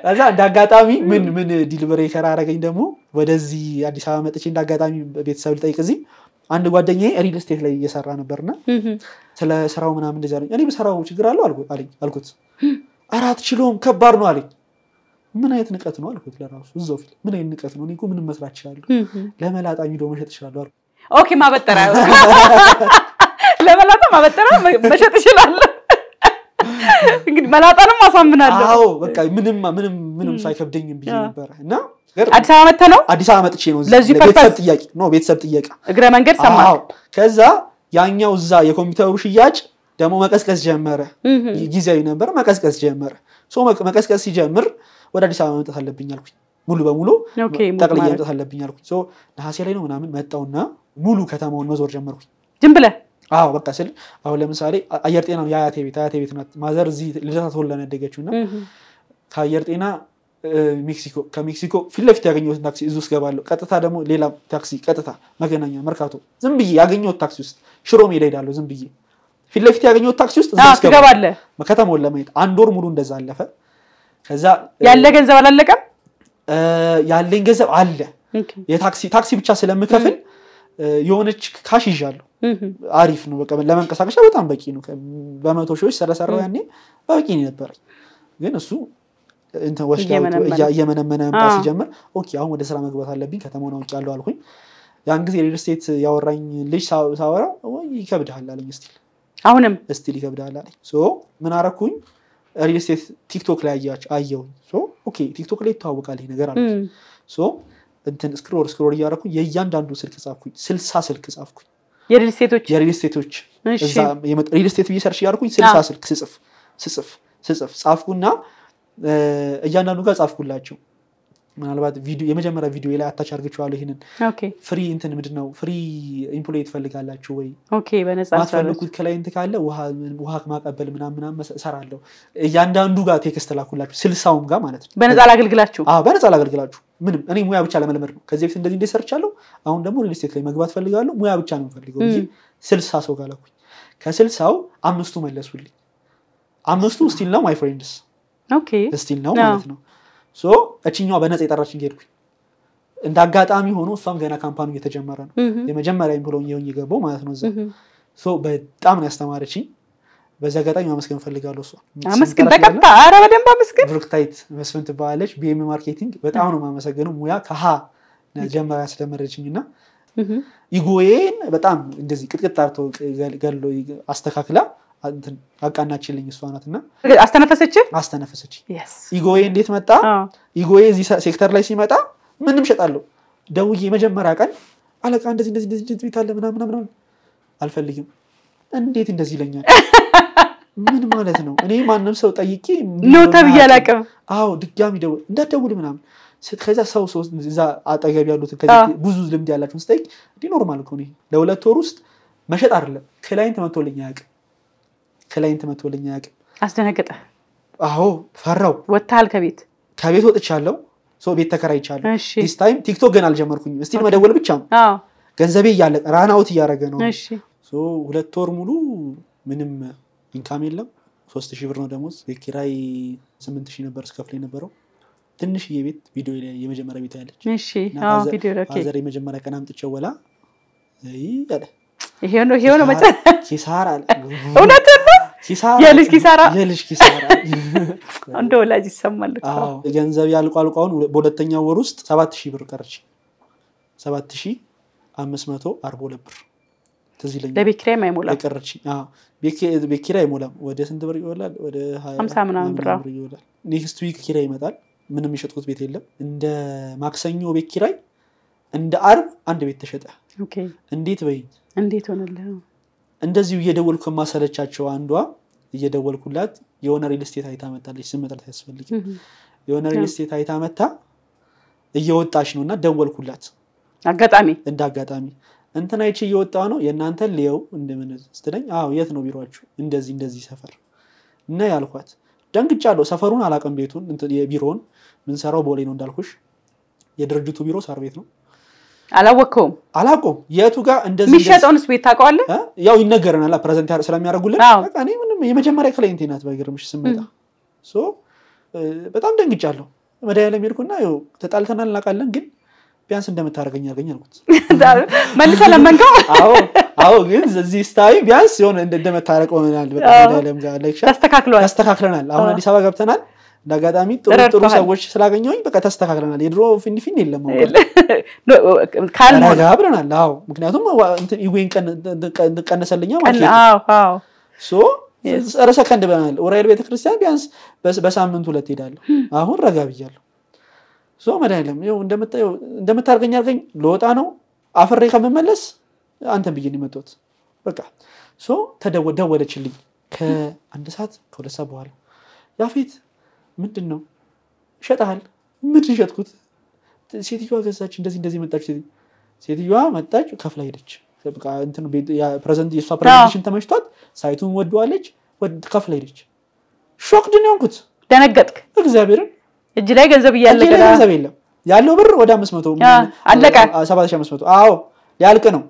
ከዛ እንደ አጋጣሚ ምን deal breaker አደረገኝ ደግሞ፣ ወደዚህ አዲስ አበባ መጥቼ እንደ አጋጣሚ ቤተሰብ ልጠይቅ እዚህ አንድ ጓደኛዬ real estate ላይ እየሰራ ነበርና ስለ ስራው ምናምን እንደዚህ አለኝ። እኔ ብሰራው ችግር አለው አለኝ አልኩት። ኧረ አትችለውም፣ ከባድ ነው አለኝ። ምን አይነት ንቀት ነው አልኩት ለራሱ እዛው ፊት፣ ምን አይነት ንቀት ነው? እኔ እኮ ምንም መስራት እችላለሁ፣ ለመላጣ ሚዶ መሸጥ እችላለሁ አልኩት። Okay፣ ማበጠሪያ፣ ለመላጣ ማበጠሪያ መሸጥ እችላለሁ። እንግዲህ መላጣንም አሳምናለሁ። አዎ፣ በቃ ምንም ምንም ምንም ሳይከብደኝም ብዬ ነበረ እና አዲስ አበባ መጥተህ ነው? አዲስ አበባ መጥቼ ነው። ለዚህ ቤተሰብ purpose? ጥያቄ ነው፣ ቤተሰብ ጥየቃ። እግረ መንገድ ሰማህ። አዎ። ከዛ ያኛው እዛ የኮምፒውተሩ ሽያጭ ደግሞ መቀዝቀዝ ጀመረ። ጊዜያዊ ነበር፣ መቀዝቀዝ ጀመረ። So መቀዝቀዝ ሲጀምር ወደ አዲስ አበባ መምጣት አለብኝ አልኩኝ። ሙሉ በሙሉ Move ጠቅልዬ ማድረግ። መምጣት አለብኝ አልኩኝ። So ነሐሴ ላይ ነው ምናምን መጣውና ሙሉ ከተማውን መዞር ጀመርኩኝ። ዝም ብለህ? አዎ፣ በቃ ስል አሁን ለምሳሌ አየር ጤና ነው የአያቴ ቤት፣ አያቴ ቤት ናት። Mother እዚህ ልደታ ተወልዳ ነው ያደገችው እና ከአየር ጤና ሜክሲኮ፣ ከሜክሲኮ ፊት ለፊት ያገኘሁትን ታክሲ እዚህ ውስጥ ገባለሁ። ቀጥታ ደግሞ ሌላ ታክሲ ቀጥታ መገናኛ፣ መርካቶ፣ ዝም ብዬ ያገኘሁት ታክሲ ውስጥ ሽሮ ሜዳ ሄዳለሁ። ዝም ብዬ ፊት ለፊት ያገኘሁት ታክሲ ውስጥ እዛ ውስጥ ገባለሁ። ትገባለህ። ከተማውን ለማየት አንድ ወር ሙሉ እንደዛ አለፈ። ከዛ ያለ ገንዘብ አላለቀም? ያለኝ ገንዘብ አለ። የታክሲ ታክሲ ብቻ ስለምከፍል የሆነች cash ይዣለሁ። አሪፍ ነው። በቃ ለመንቀሳቀሻ በጣም በቂ ነው። በ100 ሺዎች ስለሰራው ያኔ በቂ ነው የነበረኝ። ግን እሱ እንትን ወስዳ እየመነመነ። እየመነመነ መምጣት ሲጀምር okay፣ አሁን ወደ ስራ መግባት አለብኝ፣ ከተማውን አውቄያለሁ አልኩኝ። ያን ጊዜ real estate ያወራኝ ልጅ ሳወራው ወይ ይከብድሃል አለኝ። Still አሁንም Still ይከብድሃል አለኝ። So ምን አረኩኝ? Real estate ቲክቶክ ላይ አየሁኝ። So okay፣ ቲክቶክ ላይ ይተዋወቃል ይሄ ነገር አልኩኝ። So እንትን scroll scroll እያደረኩኝ የእያንዳንዱ ስልክ ጻፍኩኝ። 60 ስልክ ጻፍኩኝ። የ real estate ኦች? የ real estate ኦች። እዛ real estate ብዬ search እያደረኩኝ 60 ስልክ ስጽፍ ስጽፍ ስጽፍ ጻፍኩና እያንዳንዱ ጋር ጻፍኩላቸው። ምናልባት ቪዲዮ፣ የመጀመሪያ ቪዲዮ ላይ attach አድርጌዋለሁ ይህንን። Free እንትን ምንድን ነው፣ free employee ትፈልጋላችሁ ወይ? Okay፣ በነፃ። ማትፈልጉት client ካለ ውሃ ማቀበል ምናምን ምናምን እሰራለሁ። እያንዳንዱ ጋር text ላኩላችሁ፣ 60ውም ጋር ማለት ነው። በነፃ ላገልግላችሁ። አዎ፣ በነፃ ላገልግላችሁ። ምንም እኔ ሙያ ብቻ ለመልመድ ነው። ከዚህ በፊት እንደዚህ እንዴት ሰርቻለሁ። አሁን ደግሞ real estate ላይ መግባት ፈልጋለሁ። ሙያ ብቻ ነው የምፈልገው ብዬ 60 ሰው ጋር ላኩኝ። ከ60ው አምስቱ መለሱልኝ። አምስቱ still ነው my friends፣ still ነው ማለት ነው። So እችኛዋ በነፃ የጠራችኝ ሄድኩኝ። እንደ አጋጣሚ ሆኖ እሷም ገና company እየተጀመረ ነው። የመጀመሪያ employee ሆኜ የገባው ማለት ነው እዛ። So በጣም ነው ያስተማረችኝ። በዚህ አጋጣሚ ማመስገን እፈልጋለሁ። እሷ አመስግን በቀጥታ። ኧረ በደንብ አመስግን። ብሩክታይት መስፍን ትባላለች። ቢኤም marketing፣ በጣም ነው የማመሰግነው። ሙያ ከሀ ጀመራ ያስለመደችኝ እና ego ዬን በጣም እንደዚህ ቅጥቅጥ አርቶ ገሎ አስተካክላ እንትን አቃናችልኝ እሷ ናት እና አስተነፈሰች። አስተነፈሰች። Ego ዬ እንዴት መጣ? Ego ዬ እዚህ ሴክተር ላይ ሲመጣ ምንም ሸጣለሁ። ደውዬ የመጀመሪያ ቀን አለቃ እንደዚህ እንደዚህ እንደዚህ ቤት አለ ምናምን ምናምን፣ አልፈልግም። እንዴት እንደዚህ ይለኛል? ምን ማለት ነው? እኔ ማንም ሰው ጠይቄ No ተብዬ አላውቅም። አዎ፣ ድጋሚ ደውል እንዳትደውል ምናምን ከዛ ሰው ሰው እዛ አጠገብ ያሉትን ከዚህ ብዙ ልምድ ያላቸውን ስጠይቅ እንዲህ normal እኮ ነው ይሄ። ለ2 ወር ውስጥ መሸጥ አይደለም client መቶልኝ አያውቅም። Client መቶልኝ አያውቅም። አስደነገጠ። አዎ፣ ፈራው። ወጥተሃል ከቤት? ከቤት ወጥቻለሁ። ሰው ቤት ተከራይቻለሁ። This time ቲክቶክ ገና አልጀመርኩኝም። Still መደወል ብቻ ነው። ገንዘቤ እያለቀ run out እያደረገ ነው። So 2 ወር ሙሉ ምንም income የለም። 3,000 ብር ነው ደሞዝ። ቤት ኪራይ 8,000 ነበር ስከፍል የነበረው። ትንሽዬ ቤት፣ ቪዲዮ ላይ የመጀመሪያ ቤት ያለች እና ቪዲዮ ላይ፣ okay። Father የመጀመሪያ ቀን አምጥቼው ወላ አይ አለ። ይሄው ነው፣ ይሄው ነው መጨ ኪሳራ አለ። እውነትን ነው። ኪሳራ። የልጅ ኪሳራ። የልጅ ኪሳራ። እንደ ወላጅ ይሰማል እኮ። አዎ፣ ገንዘብ ያልቆ አልቆ አሁን በሁለተኛው ወር ውስጥ 7,000 ብር ቀረች። 7,542 ብር ትዝ ይለኛል። ለቤት ኪራይም አይሞላም። የቀረችኝ። አዎ፣ ቤት ኪራይ አይሞላም። ወደ ስንት ብር ይወላል? ወደ 20 50 ምናምን ብር። ይወላል። Next week ኪራይ ይመጣል። ምንም የሸጥኩት ቤት የለም። እንደ ማክሰኞ ቤት ኪራይ፣ እንደ አርብ አንድ ቤት ተሸጠ። እንዴት በይኝ። እንዴት ሆነልህ? እንደዚሁ እየደወልኩ ከማሰለቻቸው አንዷ እየደወልኩላት የሆነ real estate አይታ መጣለች። ስም መጥራት አያስፈልግም። የሆነ real estate አይታ መታ እየወጣች ነው እና ደወልኩላት። አጋጣሚ። እንደ አጋጣሚ እንትን አይቼ እየወጣ ነው፣ የእናንተን ልየው እንደምን ስትለኝ፣ አዎ፣ የት ነው ቢሮችሁ? እንደዚህ እንደዚህ ሰፈር እና ያልኳት ደንግጫለሁ። ሰፈሩን አላውቅም፣ ቤቱን እንትን የቢሮውን ምንሰራው ቦሌ ነው እንዳልኩሽ። የድርጅቱ ቢሮ ሳር ቤት ነው። አላወቅከውም? አላውቀውም የቱ ጋር እንደዚህ እንደዚህ የሚሸጠውንስ ቤት ታውቀዋለህ? እ? ያው ይነገረናል present ስለሚያደርጉልን። በቃ እኔ ምንም የመጀመሪያ client ኤ ናት ባይገርምሽ ስመጣ። So በጣም ደንግጫለሁ። መድኃኒዓለም ሄድኩና ይኸው ተጣልተናል እናውቃለን፣ ግን ቢያንስ እንደምታደርገኝ አድርገኝ አልኩት። መልሰህ ለመንከው? አዎ አዎ፣ ግን እዚህ ስታይ ቢያንስ የሆነ እንደመታረቅ ሆነናል። በቃ መድኃኒዓለም ጋር ተስተካክሏል፣ ተስተካክለናል። አሁን አዲስ አበባ ገብተናል። እንደ አጋጣሚ ጥሩ ጥሩ ሰዎች ስላገኘሁኝ በቃ ተስተካክለናል። የድሮ ፊንፊን የለም፣ ረጋ ብለናል። አዎ ምክንያቱም ego ዬን ቀነሰልኛ ማለት ነው። ሰከንድ ብለናል። ኡራኤል ቤተክርስቲያን ቢያንስ በሳምንት 2 ሄዳለሁ። አሁን ረጋ ብያለሁ። መድኃኒዓለም እንደምታደርገኝ አድርገኝ፣ ልወጣ ነው አፍሬ ከምመለስ አንተን ብዬ ነው የመጣሁት። በቃ ደወለችልኝ ከ1 ሰዓት ከ2 ሰዓት በኋላ ያፌት ምንድን ነው ሸጠሃል? ምንድን ሸጥኩት? ሴትዮዋ ገዛች፣ እንደዚህ እንደዚህ መጣች። ሴትዮዋ መጣች፣ ከፍላ ሄደች። የእሷ presentation ተመችቷት site ኡን ወደዋለች፣ ከፍላ ሄደች። shocked ነው የሆንኩት። ደነገጥክ? እግዚአብሔርን እጅ ላይ ገንዘብ እያለ ገንዘብ የለም ያለው ብር ወደ 500 አለቀ። 7500 አዎ ሊያልቅ ነው።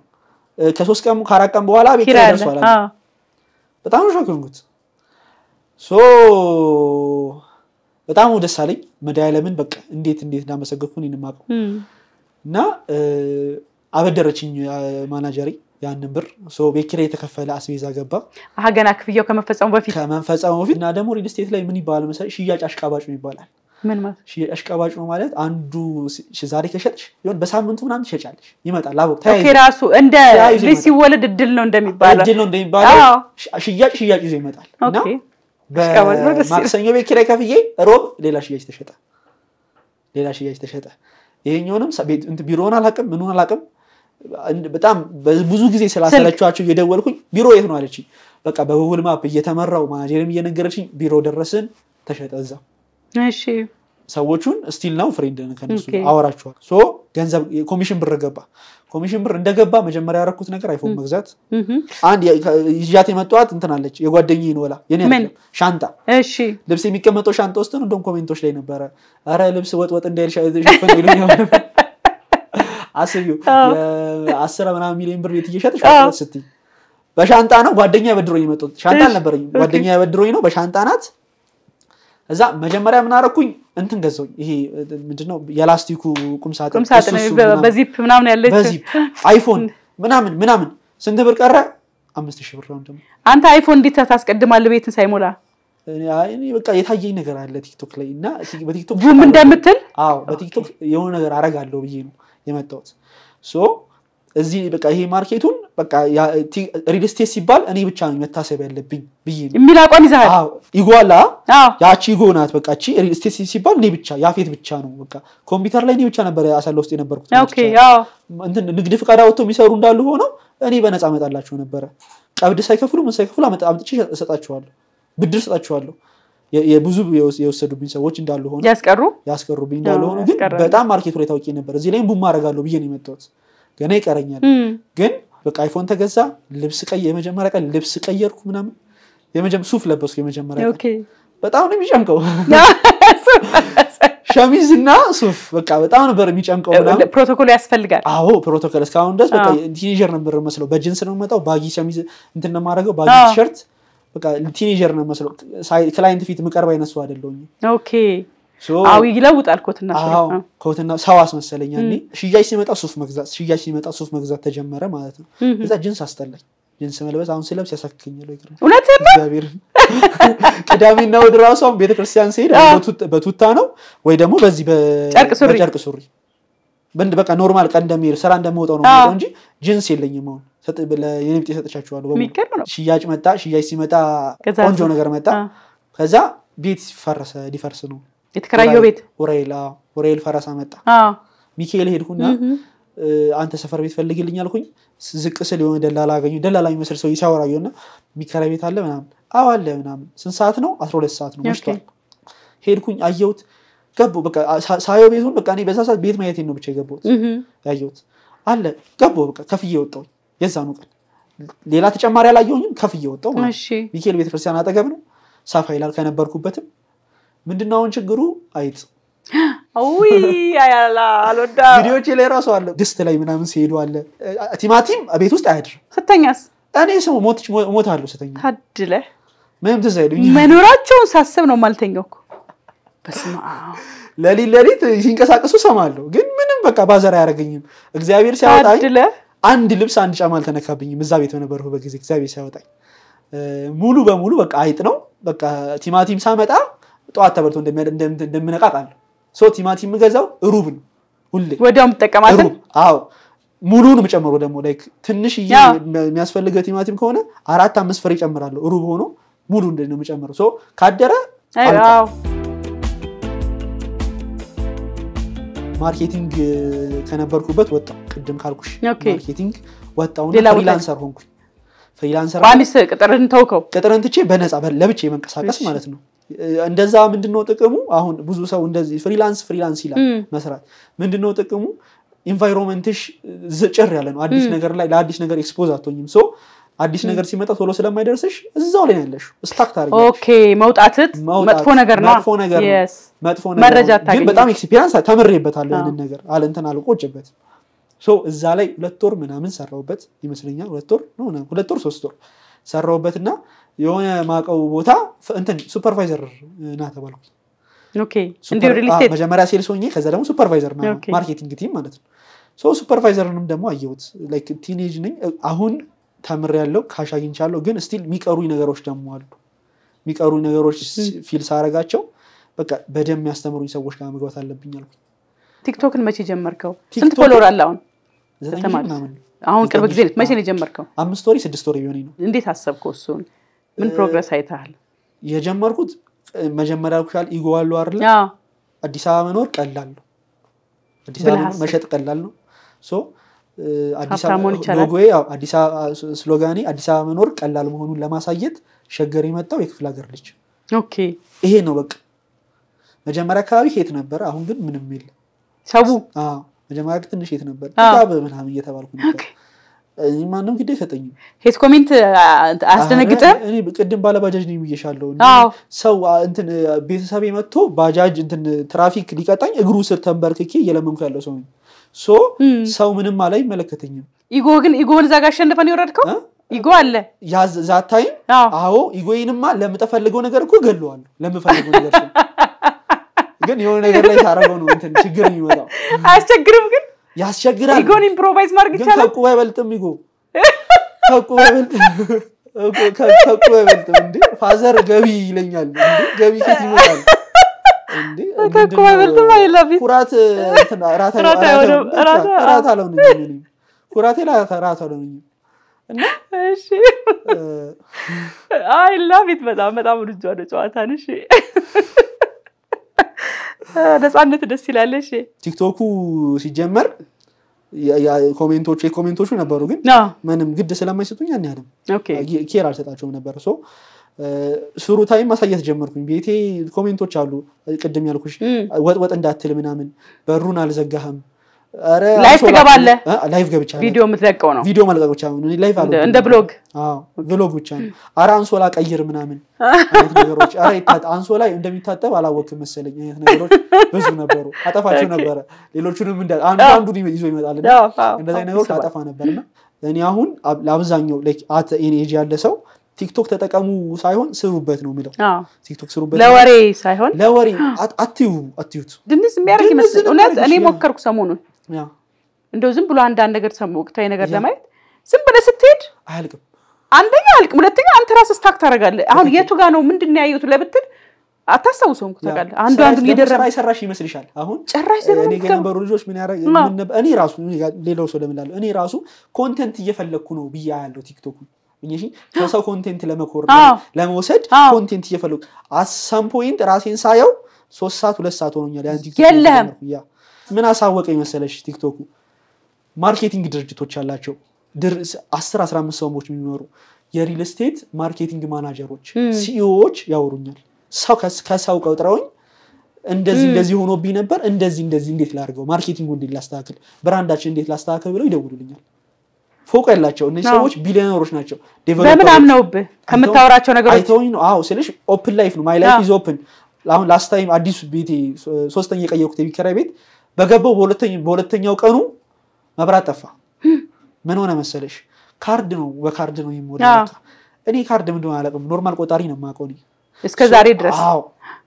ከ3 ቀን ከ4 ቀን በኋላ ቤት ደርሷል። በጣም shock የሆንኩት። so በጣም ደስ አለኝ። መድኃኒዓለምን በቃ እንዴት እንዴት እንዳመሰገንኩ እኔን የማውቀው። እና አበደረችኝ ማናጀሪ ያንን ብር። ቤት ኪራይ የተከፈለ አስቤዛ ገባ። ገና ክፍያው ከመፈጸሙ በፊት እና ደግሞ ሪል ስቴት ላይ ምን ይባላል መሰለኝ፣ ሽያጭ አሽቃባጭ ነው ይባላል። ምን ማለት? ሽያጭ አሽቃባጭ ነው ማለት አንዱ ዛሬ ከሸጥሽ ይሆን በሳምንቱ ምናምን ትሸጫለሽ ይመጣል። አብሮ ተያይዞ ራሱ እንደ ልጅ ሲወለድ እድል ነው እንደሚባለው እድል ነው እንደሚባለው ሽያጭ ሽያጭ ይዞ ይመጣል። እና በማክሰኞ ቤት ኪራይ ከፍዬ ሮብ ሌላ ሽያጭ ተሸጠ። ሌላ ሽያጭ ተሸጠ። ይሄኛውንም ቢሮውን አላውቅም ምኑን አላውቅም። በጣም ብዙ ጊዜ ስላሰለቻቸው እየደወልኩኝ ቢሮ የት ነው አለችኝ። በቃ በ Google Map እየተመራው ማናጀርም እየነገረችኝ ቢሮ ደረስን፣ ተሸጠ እዛ። እሺ ሰዎቹን still ነው friend ነን ከነሱ አወራቸዋለሁ። so ገንዘብ ኮሚሽን ብር ገባ። ኮሚሽን ብር እንደገባ መጀመሪያ ያደረኩት ነገር iPhone መግዛት። አንድ ይዣት የመጣኋት እንትን አለች የጓደኛዬን ወላ የኔ አይደለም ሻንጣ። እሺ ልብስ የሚቀመጠው ሻንጣ ውስጥ ነው። እንደውም comment ኦች ላይ ነበረ አረ ልብስ ወጥ ወጥ እንዳይል ሸፈን ይሉኛል። አስቢው የ10 ምናምን ሚሊዮን ብር ቤት እየሸጥሽ ወጥ ስትይ በሻንጣ ነው። ጓደኛ በድሮኝ የመጣሁት ሻንጣ አልነበረኝም። ጓደኛ በድሮኝ ነው በሻንጣ ናት። እዛ መጀመሪያ ምን አደረኩኝ እንትን ገዛሁኝ። ይሄ ምንድነው የላስቲኩ ቁም ሳጥን በዚፕ ምናምን ያለች በዚፕ iPhone ምናምን ምናምን። ስንት ብር ቀረ? 5000 ብር ነው። ደግሞ አንተ iPhone እንዴት ታስቀድማለህ ቤትን ሳይሞላ? እኔ በቃ የታየኝ ነገር አለ TikTok ላይ እና በ TikTok boom እንደምትል አዎ በ TikTok የሆነ ነገር አረጋለሁ ብዬ ነው የመጣሁት። so እዚህ በቃ ይሄ market ኡን በቃ ሪል ስቴት ሲባል እኔ ብቻ ነው መታሰብ ያለብኝ ብዬ ነው የሚል አቋም ይዘሃል? አዎ ego አለ። ያቺ ego ናት በቃ እቺ ሪል ስቴት ሲባል እኔ ብቻ ያፌት ብቻ ነው በቃ ኮምፒውተር ላይ እኔ ብቻ ነበር አሰላ ውስጥ የነበርኩት። okay አዎ እንትን ንግድ ፍቃድ አውጥተው የሚሰሩ እንዳሉ ሆነው እኔ በነፃ አመጣላቸው ነበረ። ቀብድ ሳይከፍሉ ምን ሳይከፍሉ አምጥቼ እሰጣቸዋለሁ፣ ብድር እሰጣቸዋለሁ። የብዙ የወሰዱብኝ ሰዎች እንዳሉ ሆነው ያስቀሩብኝ እንዳሉ ሆነው ግን በጣም market ኡ ላይ ታውቂ ነበር። እዚህ ላይም boom አደርጋለሁ ብዬ ነው የመጣሁት። ገና ይቀረኛል። ግን በቃ iPhone ተገዛ፣ ልብስ የመጀመሪያ ቀን ልብስ ቀየርኩ ምናምን፣ ሱፍ ለበስኩ የመጀመሪያ ቀን። በጣም ነው የሚጨንቀው ሸሚዝና ሱፍ በቃ በጣም ነበር የሚጨንቀው ምናምን። ፕሮቶኮል ያስፈልጋል። አዎ ፕሮቶኮል። እስካሁን ድረስ በቃ teenager ነበር መስለው። በጂንስ ነው የምመጣው፣ baggy ሸሚዝ እንትን ነው የማደርገው፣ baggy ቲሸርት። በቃ teenager ነው መስለው። client ፊት የምቀርብ አይነት ሰው አይደለሁም። okay አዎ ይለውጣል። ኮትና አዎ ኮትና ሰው አስመሰለኝ። እኔ ሽያጭ ሲመጣ ሱፍ መግዛት ሽያጭ ሲመጣ ሱፍ መግዛት ተጀመረ ማለት ነው። እዛ ጂንስ አስጠላኝ። ጂንስ መልበስ አሁን ስለብስ ያሳክከኛል። ወይ እውነትህን ነው። እግዚአብሔር ቅዳሜና እሑድ እራሱ አሁን ቤተክርስቲያን ስሄድ በቱታ ነው ወይ ደግሞ በዚህ በጨርቅ ሱሪ በቃ normal ቀን እንደሚሄድ ስራ እንደምወጣው ነው የምወጣው እንጂ ጂንስ የለኝም። አሁን የኔ ቢጤ ሰጥቻቸዋለሁ። ሽያጭ መጣ። ሽያጭ ሲመጣ ቆንጆ ነገር መጣ። ከዛ ቤት ፈረሰ፣ ሊፈርስ ነው የተከራየው ቤት። ኡራኤል ፈረሳ መጣ። ሚካኤል ሄድኩና አንተ ሰፈር ቤት ፈልግልኝ አልኩኝ። ዝቅ ስል የሆነ ደላላ አገኘሁ። ደላላ የሚመስል ሰው ሲያወራ አየሁና የሚከራይ ቤት አለ ምናምን። አዎ አለ ምናምን። ስንት ሰዓት ነው? 12 ሰዓት ነው፣ መሽቷል። ሄድኩኝ አየሁት፣ ገባሁ። በቃ ሳየው ቤቱን በቃ እኔ በዛ ሰዓት ቤት ማየቴን ነው ብቻ የገባሁት። ያየሁት አለ ገባሁ። በቃ ከፍዬ ወጣሁኝ። የዛኑ ቀን ሌላ ተጨማሪ አላየሁኝም፣ ከፍዬ ወጣሁ ማለት ነው። ሚካኤል ቤተክርስቲያን አጠገብ ነው፣ ሰፋ ይላል ከነበርኩበትም። ምንድነው አሁን ችግሩ? አይጥ ቪዲዮቼ ላይ ራሱ አለ፣ ድስት ላይ ምናምን ሲሄዱ አለ። ቲማቲም ቤት ውስጥ አያድርም። ስተኛስ? እኔ ስሙ ሞታለሁ ስተኛ። ታድለህ ምንም ትዝ አይሉኝ። መኖራቸውን ሳስብ ነው የማልተኛው እኮ። በስመ አብ። ሌሊት ሌሊት ሲንቀሳቀሱ ሰማለሁ፣ ግን ምንም በቃ bother አያደርገኝም። እግዚአብሔር ሲያወጣኝ ታድለህ። አንድ ልብስ አንድ ጫማ አልተነካብኝም። እዛ ቤት በነበርኩበት ጊዜ እግዚአብሔር ሲያወጣኝ ሙሉ በሙሉ በቃ አይጥ ነው። በቃ ቲማቲም ሳመጣ ጠዋት ተበልቶ እንደምነቃ አውቃለሁ። So ቲማቲም የምገዛው ሩብ ነው ሁሌ። ወዲያው የምትጠቀማትን? ሩብ፣ አዎ፣ ሙሉውን የምጨምረው ደግሞ like ትንሽዬ የሚያስፈልገው ቲማቲም ከሆነ አራት አምስት ፍሬ እጨምራለሁ። ሩብ ሆኖ ሙሉ ነው የምጨምረው። So ካደረ አልቋል። Marketing ከነበርኩበት ወጣሁ። ቅድም ካልኩሽ marketing ወጣሁና ሌላ ቦታ freelancer ሆንኩኝ። Freelancer ቋሚ ቅጥርህን ተውከው? ቅጥርን ትቼ በነፃ ለብቻ የመንቀሳቀስ ማለት ነው። እንደዛ ምንድነው ጥቅሙ? አሁን ብዙ ሰው እንደዚህ freelance freelance ይላል መስራት። ምንድነው ጥቅሙ? Environment ሽ ጭር ያለ ነው። አዲስ ነገር ላይ ለአዲስ ነገር expose አትሆኝም። So አዲስ ነገር ሲመጣ ቶሎ ስለማይደርስሽ እዛው ላይ ነው ያለሽው። Stuck ታደርጊያለሽ። Okay፣ መውጣትት መውጣት መጥፎ ነገር ነው። መጥፎ ነገር ነው። መጥፎ ነገር መረጃ ነው። ግን አታገኝም። በጣም experience ተምሬበታለሁ። ያንን ነገር አለ እንትን አልቆጭበት። So እዛ ላይ 2 ወር ምናምን ሰራሁበት ይመስለኛል። 2 ወር ነው ምናምን፣ 2 ወር 3 ወር ሰራሁበትና የሆነ ማቀው ቦታ እንትን supervisor ና ተባልኩኝ። Okay፣ እንዲሁ real estate? መጀመሪያ sales ሆኜ ከዛ ደግሞ supervisor ና፣ marketing team ማለት ነው። So supervisor ንም ደግሞ አየሁት። Like teenage ነኝ አሁን፣ ተምሬያለሁ፣ cash አግኝቻለሁ። ግን still የሚቀሩኝ ነገሮች ደግሞ አሉ። የሚቀሩኝ ነገሮች feel ሳረጋቸው በቃ በደንብ የሚያስተምሩኝ ሰዎች ጋር መግባት አለብኝ አልኩኝ። ቲክቶክን መቼ ጀመርከው? ስንት follower አለ አሁን? 9,000 ተማሪ። ምናምን ነው። አሁን ቅርብ ጊዜ 9,000። መቼ ነው የጀመርከው? 5 ወር 6 ወር ቢሆነኝ ነው። እንዴት አሰብከው እሱን? ምን progress አይተሃል? የጀመርኩት መጀመሪያ ያልኩሻል ego አለው አይደለ? አዎ። አዲስ አበባ መኖር ቀላል ነው። አዲስ አበባ ብለህ መኖር አስብ። መሸጥ ቀላል ነው። So አዲስ ሀብታም መሆን አበባ ይቻላል። ሎጎዬ፣ አዎ፣ አዲስ አበባ slogan ኤ አዲስ አበባ መኖር ቀላል መሆኑን ለማሳየት ሸገር የመጣው የክፍለ ሀገር ልጅ። ይሄ ነው በቃ። መጀመሪያ አካባቢ hate ነበር፣ አሁን ግን ምንም የለም። ሰው አዎ፣ መጀመሪያ ትንሽ hate ነበር፣ ጥጋብ ምናምን እየተባልኩ ነበር። እኔ ማንም ግድ አይሰጠኝም። Hate comment አያስደነግጥም? እኔ ቅድም ባለ ባጃጅ ነኝ ብዬሻለሁ። ሰው እንትን ቤተሰቤ መጥቶ ባጃጅ እንትን ትራፊክ ሊቀጣኝ እግሩ ስር ተንበርክኬ እየለመንኩ ያለው ሰው ነኝ። So ሰው ምንም አለ አይመለከተኝም። Ego ግን ego ን እዛ ጋር አሸንፈን የወረድከው? እ? Ego አለ። That time አዎ፣ ego ዬንማ ለምጠፈልገው ነገር እኮ እገለዋለሁ። ለምፈልገው ነገር ስል ግን የሆነ ነገር ላይ ሳረገው ነው እንትን ችግር የሚመጣው። አያስቸግርም ግን? ያስቸግራል። Ego ን improvise ማድረግ ግን ይቻላል። ከዕቁብ አይበልጥም። Ego ከዕቁብ አይበልጥም። ከዕቁብ አይበልጥም። እንዴ father ገቢ ይለኛል። እንዴ ገቢ ከየት ይመጣል? እንዴ ከዕቁብ አይበልጥም። I love it. ኩራት እንትን ራት ራት አይሆንም። ራት አልሆነኝም። እኔም ኩራቴ ራት አልሆነኝም። እና እሺ፣ I love it። በጣም በጣም ወድጄዋለሁ ጨዋታን። እሺ፣ ነፃነት ደስ ይላል። እሺ። ቲክቶኩ ሲጀመር comment ኦቹ የ comment ኦቹ ነበሩ፣ ግን ምንም ግድ ስለማይሰጡኝ ያን ያህልም care አልሰጣቸውም ነበር። So through time ማሳየት ጀመርኩኝ። ቤቴ comment ኦች አሉ፣ ቅድም ያልኩሽ ወጥ ወጥ እንዳትል ምናምን፣ በሩን አልዘጋህም። ኧረ Live አንሶላ- ትገባለህ? Live ገብቻ ቪዲዮ የምትለቀው ነው? ቪዲዮ መልቀቅ ብቻ ነው። እኔ live አልወድም። እንደ vlog? አዎ፣ vlog ብቻ ነው። ኧረ አንሶላ ቀይር ምናምን አይነት ነገሮች፣ ኧረ አንሶላ እንደሚታጠብ አላወቅም መሰለኝ አይነት ነገሮች ብዙ ነበሩ። አጠፋቸው ነበረ። ሌሎቹንም አንዱ አንዱን ይዞ ይመጣል እና እንደዚህ አይነት ነገሮች አጠፋ ነበርና እኔ አሁን ለአብዛኛው at any age ያለ ሰው ቲክቶክ ተጠቀሙ ሳይሆን ስሩበት ነው የሚለው። ቲክቶክ ስሩበት። ለወሬ ሳይሆን ለወሬ አትዩ አትዩት። ድንዝ የሚያደርግ ድንዝ ይመስለኝ። ነው እውነት የሚያደርግሽ፣ እኔ ሞከርኩ ሰሞኑን። እንደው ዝም ብሎ አንዳንድ ነገር ወቅታዊ ነገር ለማየት ዝም ብለህ ስትሄድ አያልቅም። አንደኛ አልቅም፣ ሁለተኛ አንተ ራስህ stuck ታደርጋለህ። አሁን የቱ ጋር ነው ምንድን ነው ያየሁት ለብትል አታስታውሰውም እኮ ታውቃለህ። አንዱ አንዱን እየደረበ ስራ የሰራሽ ይመስልሻል። አሁን ጭራሽ ዘመኑ እኔ ጋር የነበሩ ልጆች ምን ያደርግ ምን ነበር፣ እኔ ራሱ ሌላው ሰው ለምን እላለሁ፣ እኔ ራሱ content እየፈለግኩ ነው ብዬ ያለው ቲክቶክ እሺ፣ ከሰው content ለመኮር ለመውሰድ content እየፈለግኩ at some point ራሴን ሳየው 3 ሰዓት 2 ሰዓት ሆኖኛል። ያን ቲክቶክ የለህም። ያ ምን አሳወቀኝ መሰለሽ? ቲክቶኩ marketing ድርጅቶች ያላቸው 10 15 ሰዎች የሚመሩ የ real estate marketing manager ኦች፣ CEO ዎች ያወሩኛል። ሰው ከሰው ቀጥረውኝ እንደዚህ እንደዚህ ሆኖብኝ ነበር፣ እንደዚህ እንደዚህ እንዴት ላድርገው፣ marketing ኡ እንዴት ላስተካክል፣ brand ኣችን እንዴት ላስተካክል ብለው ይደውሉልኛል። ፎቅ ያላቸው እነዚህ ሰዎች ቢሊዮነሮች ናቸው። በምን Developer ኦች። አምነውብህ ከምታወራቸው ነገሮች? አይተውኝ ነው። አዎ ስልሽ open life ነው። My life is open። አሁን last time አዲሱ ቤቴ ሶስተኛ የቀየርኩት የቤት ኪራይ ቤት በገባው በሁለተኛው ቀኑ መብራት ጠፋ። ምን ሆነ መሰለሽ? ካርድ ነው፣ በካርድ ነው የምወደው። በቃ እኔ ካርድ ምን እንደሆነ አላውቅም። Normal ቆጣሪ ነው የማውቀው እኔ እስከ ዛሬ ድረስ። አዎ።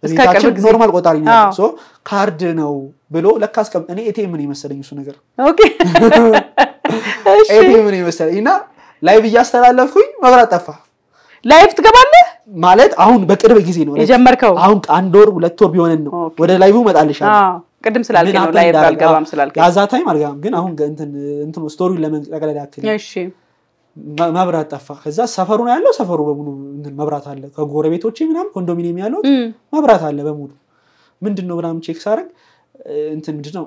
እስከ ቅርብ ቤታችን ጊዜ። Normal ቆጣሪ ነው ያለው። አዎ። So ካርድ ነው ብሎ ለካ እኔ ATM ነው የመሰለኝ እሱ ነገር። Okay እሺ። ATM ነው የመሰለኝ እና live እያስተላለፍኩኝ መብራት ጠፋ። Live ትገባለህ? ማለት አሁን በቅርብ ጊዜ ነው የጀመርከው? አሁን አንድ ወር 2 ወር ቢሆነን ነው። ወደ live እመጣልሻለሁ። አዎ፣ ቅድም ስላልከኝ ምን ነው happen live እንዳደረገ፣ አልገባም ስላልከኝ። ያዛ time አልገባም፣ ግን አሁን እንትን እንትኑ story ውን ለመጠቅለል ያክል መብራት ጠፋ። ከዛ ሰፈሩ ነው ያለው፣ ሰፈሩ በሙሉ እንትን መብራት አለ። ከጎረቤቶቼ ምናምን ኮንዶሚኒየም ያለው መብራት አለ በሙሉ። ምንድን ነው ምናምን check ሳደርግ እንትን ምንድን ነው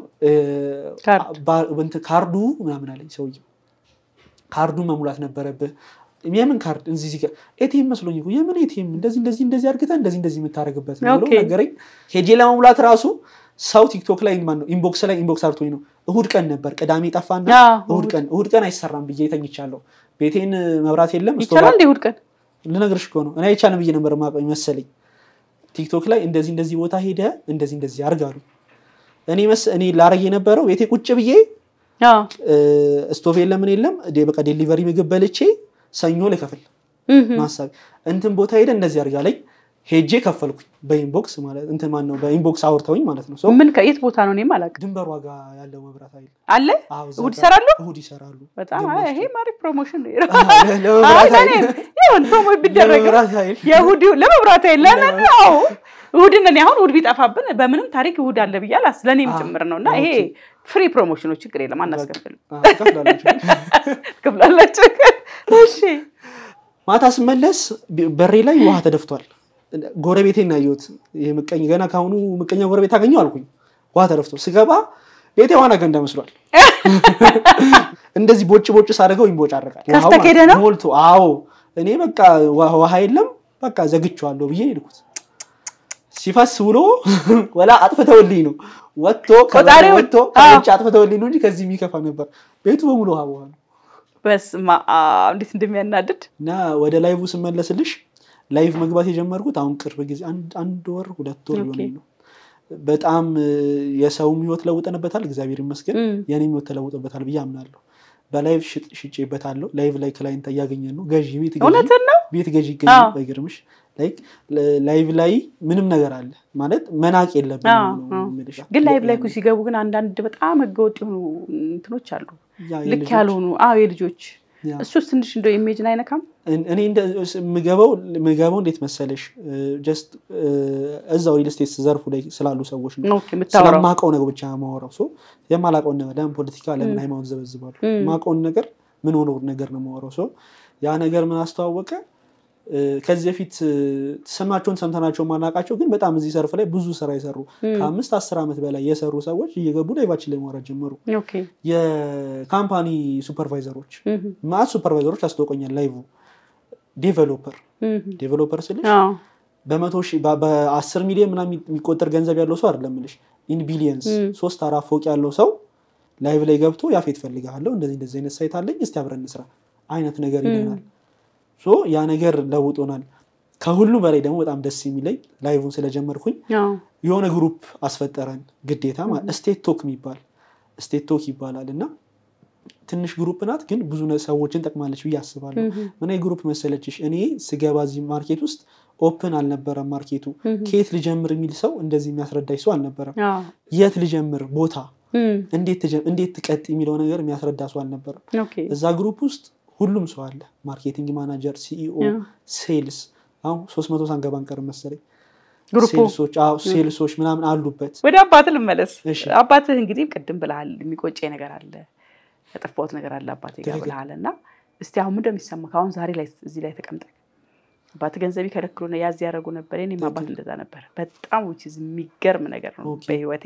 ካርድ። እንትን ካርዱ ምናምን አለኝ ሰውዬው። ካርዱን መሙላት ነበረብህ። የምን ካርድ? እዚህ እዚህ ጋር ATM መስሎኝ እኮ። የምን ATM? እንደዚህ እንደዚህ እንደዚህ አድርገህ እንደዚህ እንደዚህ የምታደርግበት ነው ብሎ ነገረኝ። ሄጄ ለመሙላት ራሱ ሰው ቲክቶክ ላይ ማነው inbox ላይ inbox አርቶኝ ነው። እሁድ ቀን ነበር፣ ቅዳሜ ጠፋና እሁድ ቀን አይሰራም ብዬ ተኝቻለሁ። ቤቴን መብራት የለም። ይቻላል እንደ እሑድ ቀን? ልነግርሽ እኮ ነው፣ እኔ አይቻልም ብዬ ነበር የማውቀው መሰለኝ። ቲክቶክ ላይ እንደዚህ እንደዚህ ቦታ ሄደ እንደዚህ እንደዚህ አድርግ አሉ። እኔ ላረግ የነበረው ቤቴ ቁጭ ብዬ ስቶቭ የለም ምን የለም፣ በቃ delivery ምግብ በልቼ ሰኞ ልከፍል ማሳቢ እንትን ቦታ ሄደ እንደዚህ አድርግ አለኝ። ሄጄ ከፈልኩኝ በ inbox ማለት እንትን ማነው በ inbox አውርተውኝ ማለት ነው። So ምን ከየት ቦታ ነው? እኔም አላውቅም። ድንበሯ ጋር ያለው መብራት ኃይል። አለ። አዎ፣ እዛ እሑድ ጋር ይሰራሉ? እሑድ ይሰራሉ። በጣም ግማሽ ይሄ አሪፍ promotion ነው። ለመብራት ኃይል። ይሁን promo ቢደረግ ለመብራት ኃይል። የእሑድ ለመብራት ኃይል ለምን? አዎ፣ እሑድን እኔ አሁን እሑድ ቢጠፋብን በምንም ታሪክ እሑድ አለ ብዬ አላስ ለእኔም ጭምር ነው። እና ይሄ free promotion ኑ ችግር የለም፣ አናስከፍልም። አዎ፣ እከፍላለሁ። ትከፍላላችሁ። እሺ። ማታ ስመለስ በሬ ላይ ውሃ ተደፍቷል። ጎረቤቴን አየሁት። ይሄ ምቀኝ ገና ካሁኑ ምቀኛ ጎረቤት አገኘው አልኩኝ። ውሃ ተደፍቶ ስገባ ቤቴ ዋና ገንዳ መስሏል። እንደዚህ ቦጭ ቦጭ ሳደርገው ይንቦጫረቃል። ውሃው ከፍተህ ሄደህ ነው? ሞልቶ። አዎ፣ እኔ በቃ ውሃ የለም በቃ ዘግቼዋለሁ ብዬ ሄድኩት። ሲፈስ ውሎ ወላ አጥፍተውልኝ ነው ወጥቶ ከበር ቆጣሪውን? ወጥቶ ከውጭ አጥፍተውልኝ ነው እንጂ ከዚህ የሚከፋ ነበር። ቤቱ በሙሉ ውሃ ውሃ ነው። በስመ አብ፣ እንዴት እንደሚያናድድ። እና ወደ live ስመለስልሽ live መግባት የጀመርኩት አሁን ቅርብ ጊዜ አንድ ወር 2 ወር ሊሆነኝ ነው። በጣም የሰውም ህይወት ለውጠንበታል፣ እግዚአብሔር ይመስገን። የኔም ህይወት ተለውጦበታል ብዬ አምናለሁ። በ live ሽጬበታለሁ። Live ላይ client እያገኘን ነው። ገዢ ቤት ገዢ እውነትን ነው። ቤት ገዢ ይገኛል። ባይገርምሽ like live ላይ ምንም ነገር አለ ማለት መናቅ የለብንም ነው የምልሽ። ግን live ላይ እኮ ሲገቡ ግን አንዳንድ በጣም ህገወጥ የሆኑ እንትኖች አሉ። ያ ልክ የልጆች- ያልሆኑ፣ አዎ፣ የልጆች እሱስ ትንሽ እንደው image ን አይነካም? እኔ የምገባው እንዴት መሰለሽ፣ just እዛው real estate ዘርፉ ላይ ስላሉ ሰዎች ነው። የምታወራው። ስለማውቀው ነገር ብቻ የማወራው። So የማላውቀውን ነገር ለምን ፖለቲካ ለምን ሃይማኖት ዘበዝባሉ? የማውቀውን ነገር ምን ሆኖ ነገር ነው የማወራው። So ያ ነገር ምን አስተዋወቀ? ከዚህ በፊት ስማቸውን ሰምተናቸው ማናውቃቸው ግን በጣም እዚህ ዘርፍ ላይ ብዙ ስራ የሰሩ ከ5 10 ዓመት በላይ የሰሩ ሰዎች እየገቡ live ኣችን ላይ ማውራት ጀመሩ። የ company supervisor ኦች፣ ማአት supervisor ኦች አስተዋውቀኛል። Live developer ስልሽ በ100 ሺህ በ10 ሚሊዮን ምናምን የሚቆጠር ገንዘብ ያለው ሰው አይደለም የምልሽ፣ in billions ሶስት አራት ፎቅ ያለው ሰው live ላይ ገብቶ ያፌት ፈልግሃለሁ፣ እንደዚህ እንደዚህ አይነት site አለኝ፣ እስቲ አብረን እንስራ አይነት ነገር ይለናል። So ያ ነገር ለውጦናል። ከሁሉ በላይ ደግሞ በጣም ደስ የሚለኝ live ን ስለጀመርኩኝ የሆነ group አስፈጠረን ግዴታ ማለት Estate Talk የሚባል፣ Estate Talk ይባላል እና ትንሽ group ናት፣ ግን ብዙ ሰዎችን ጠቅማለች ብዬ አስባለሁ። ምን group መሰለችሽ? እኔ ስገባ እዚህ market ውስጥ open አልነበረም market ኡ። ከየት ልጀምር የሚል ሰው እንደዚህ የሚያስረዳኝ ሰው አልነበረም። የት ልጀምር፣ ቦታ እንዴት ትቀጥ የሚለው ነገር የሚያስረዳ ሰው አልነበረም። እዛ group ውስጥ ሁሉም ሰው አለ። Marketing manager፣ CEO፣ sales፣ አሁን 300 ሳንገባ አንቀርም መሰለኝ። Group ኡ sales ኦች ምናምን አሉበት። ወደ አባትህ ልመለስ። እሺ። አባትህ እንግዲህ ቅድም ብለሃል፣ የሚቆጨኝ ነገር አለ፣ ያጠፋሁት ነገር አለ አባቴ ጋር ብለሃል። እና እስቲ አሁን ምንድን ነው የሚሰማህ? አሁን ዛሬ ላይ እዚህ ላይ ተቀምጠህ አባትህ ገንዘብ ይከለክሉ ያዝ ያደረጉ ነበር። የእኔም አባት እንደዛ ነበር። በጣም which is የሚገርም ነገር ነው በህይወቴ።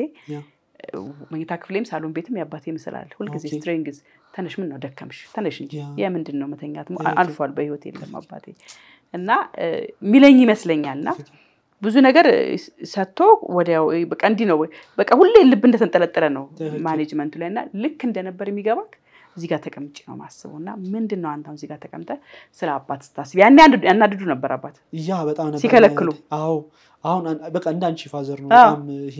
መኝታ ክፍሌም ሳሎን ቤትም የአባቴ ምስል አለ። ሁልጊዜ strength ተነሽ፣ ምን ነው ደከምሽ፣ ተነሽ እንጂ የምንድን ነው መተኛት፣ አልፏል፣ በህይወት የለም አባቴ እና የሚለኝ ይመስለኛል። እና ብዙ ነገር ሰጥቶ ወዲያው በቃ እንዲህ ነው፣ በቃ ሁሌ ልብ እንደተንጠለጠለ ነው management ኡ ላይ። እና ልክ እንደነበር የሚገባክ እዚህ ጋር ተቀምጬ ነው ማስበው። እና ምንድን ነው አንተ አሁን እዚህ ጋር ተቀምጠህ ስለ አባት ስታስብ፣ ያኔ ያናድዱ ነበር አባት Yeah፣ በጣም ነበር ሲከለክሉ? አዎ፣ አሁን በቃ እንዳንቺ father ነው። በጣም ይሄ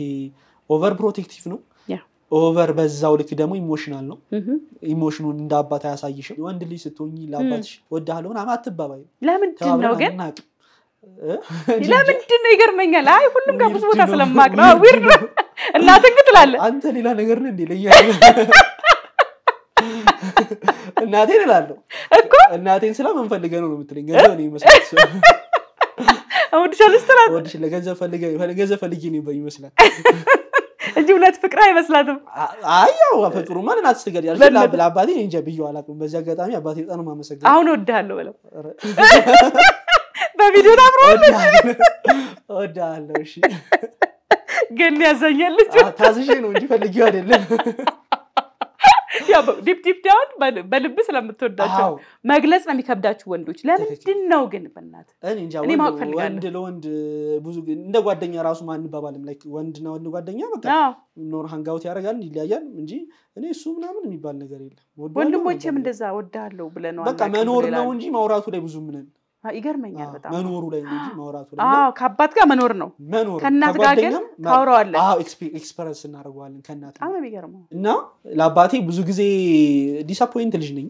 over protective ነው። Over በዛው ልክ ደግሞ emotional ነው። Emotion ኑን እንደ አባት አያሳይሽም። ወንድ ልጅ ስትሆኚ ለአባትሽ እወድሃለሁ ምናምን አትባባይም። ለምንድን ነው ግን? አናውቅም። ለምንድን ነው ይገርመኛል። አይ ሁሉም ጋር ብዙ ቦታ ስለማቅ ነው። Weird ነው። እናትን ግን ትላለህ። አንተ ሌላ ነገር ነህ እንዴ ለኛ? እናቴን እላለሁ እኮ። እናቴን ስላ ምን ፈልገህ ነው ነው የምትለኝ። ገንዘብ ነው ይመስላል። እወድሻለሁ ስትላት እወድሻለሁ ገንዘብ ፈልገህ ገንዘብ ፈልጌ ነው ይመስላል እንጂ እውነት ፍቅር አይመስላትም። አይ ያው ፍቅሩማ ለእናት ስትገልጪ ለአባቴ እኔ እንጃ ብዬው አላውቅም። በዚህ አጋጣሚ አባቴ በጣም ነው የማመሰግነው። አሁን እወድሃለሁ በለው። በቪዲዮ ታብረዋለች። እወድሃለሁ። እሺ ግን ያዘኛለች። ታዝዤ ነው እንጂ ፈልጌው አይደለም። ያው deep down በልብ ስለምትወዳቸው መግለጽ ነው የሚከብዳችሁ ወንዶች። ለምንድን ነው ግን በእናትህ? እኔ እንጃ። እኔ ማወቅ ፈልጋለሁ። ወንድ ለወንድ ብዙ እንደ ጓደኛ ራሱ ማንባባልም፣ like ወንድና ወንድ ጓደኛ በቃ ኖር hangout ያደርጋል ይለያያል እንጂ እኔ እሱ ምናምን የሚባል ነገር የለም። ወንድሞቼም እንደዛ እወድሃለሁ ብለህ ነው በቃ መኖር ነው እንጂ ማውራቱ ላይ ብዙ ምንን ይገርመኛል በጣም። መኖሩ ላይ ነው እንጂ ማውራቱ ላይ። አዎ ከአባት ጋር መኖር ነው። መኖር ከእናት ጋር ግን ታወራዋለህ። አዎ express እናደርገዋለን ከእናት። በጣም ነው የሚገርመው። እና ለአባቴ ብዙ ጊዜ disappoint ልጅ ነኝ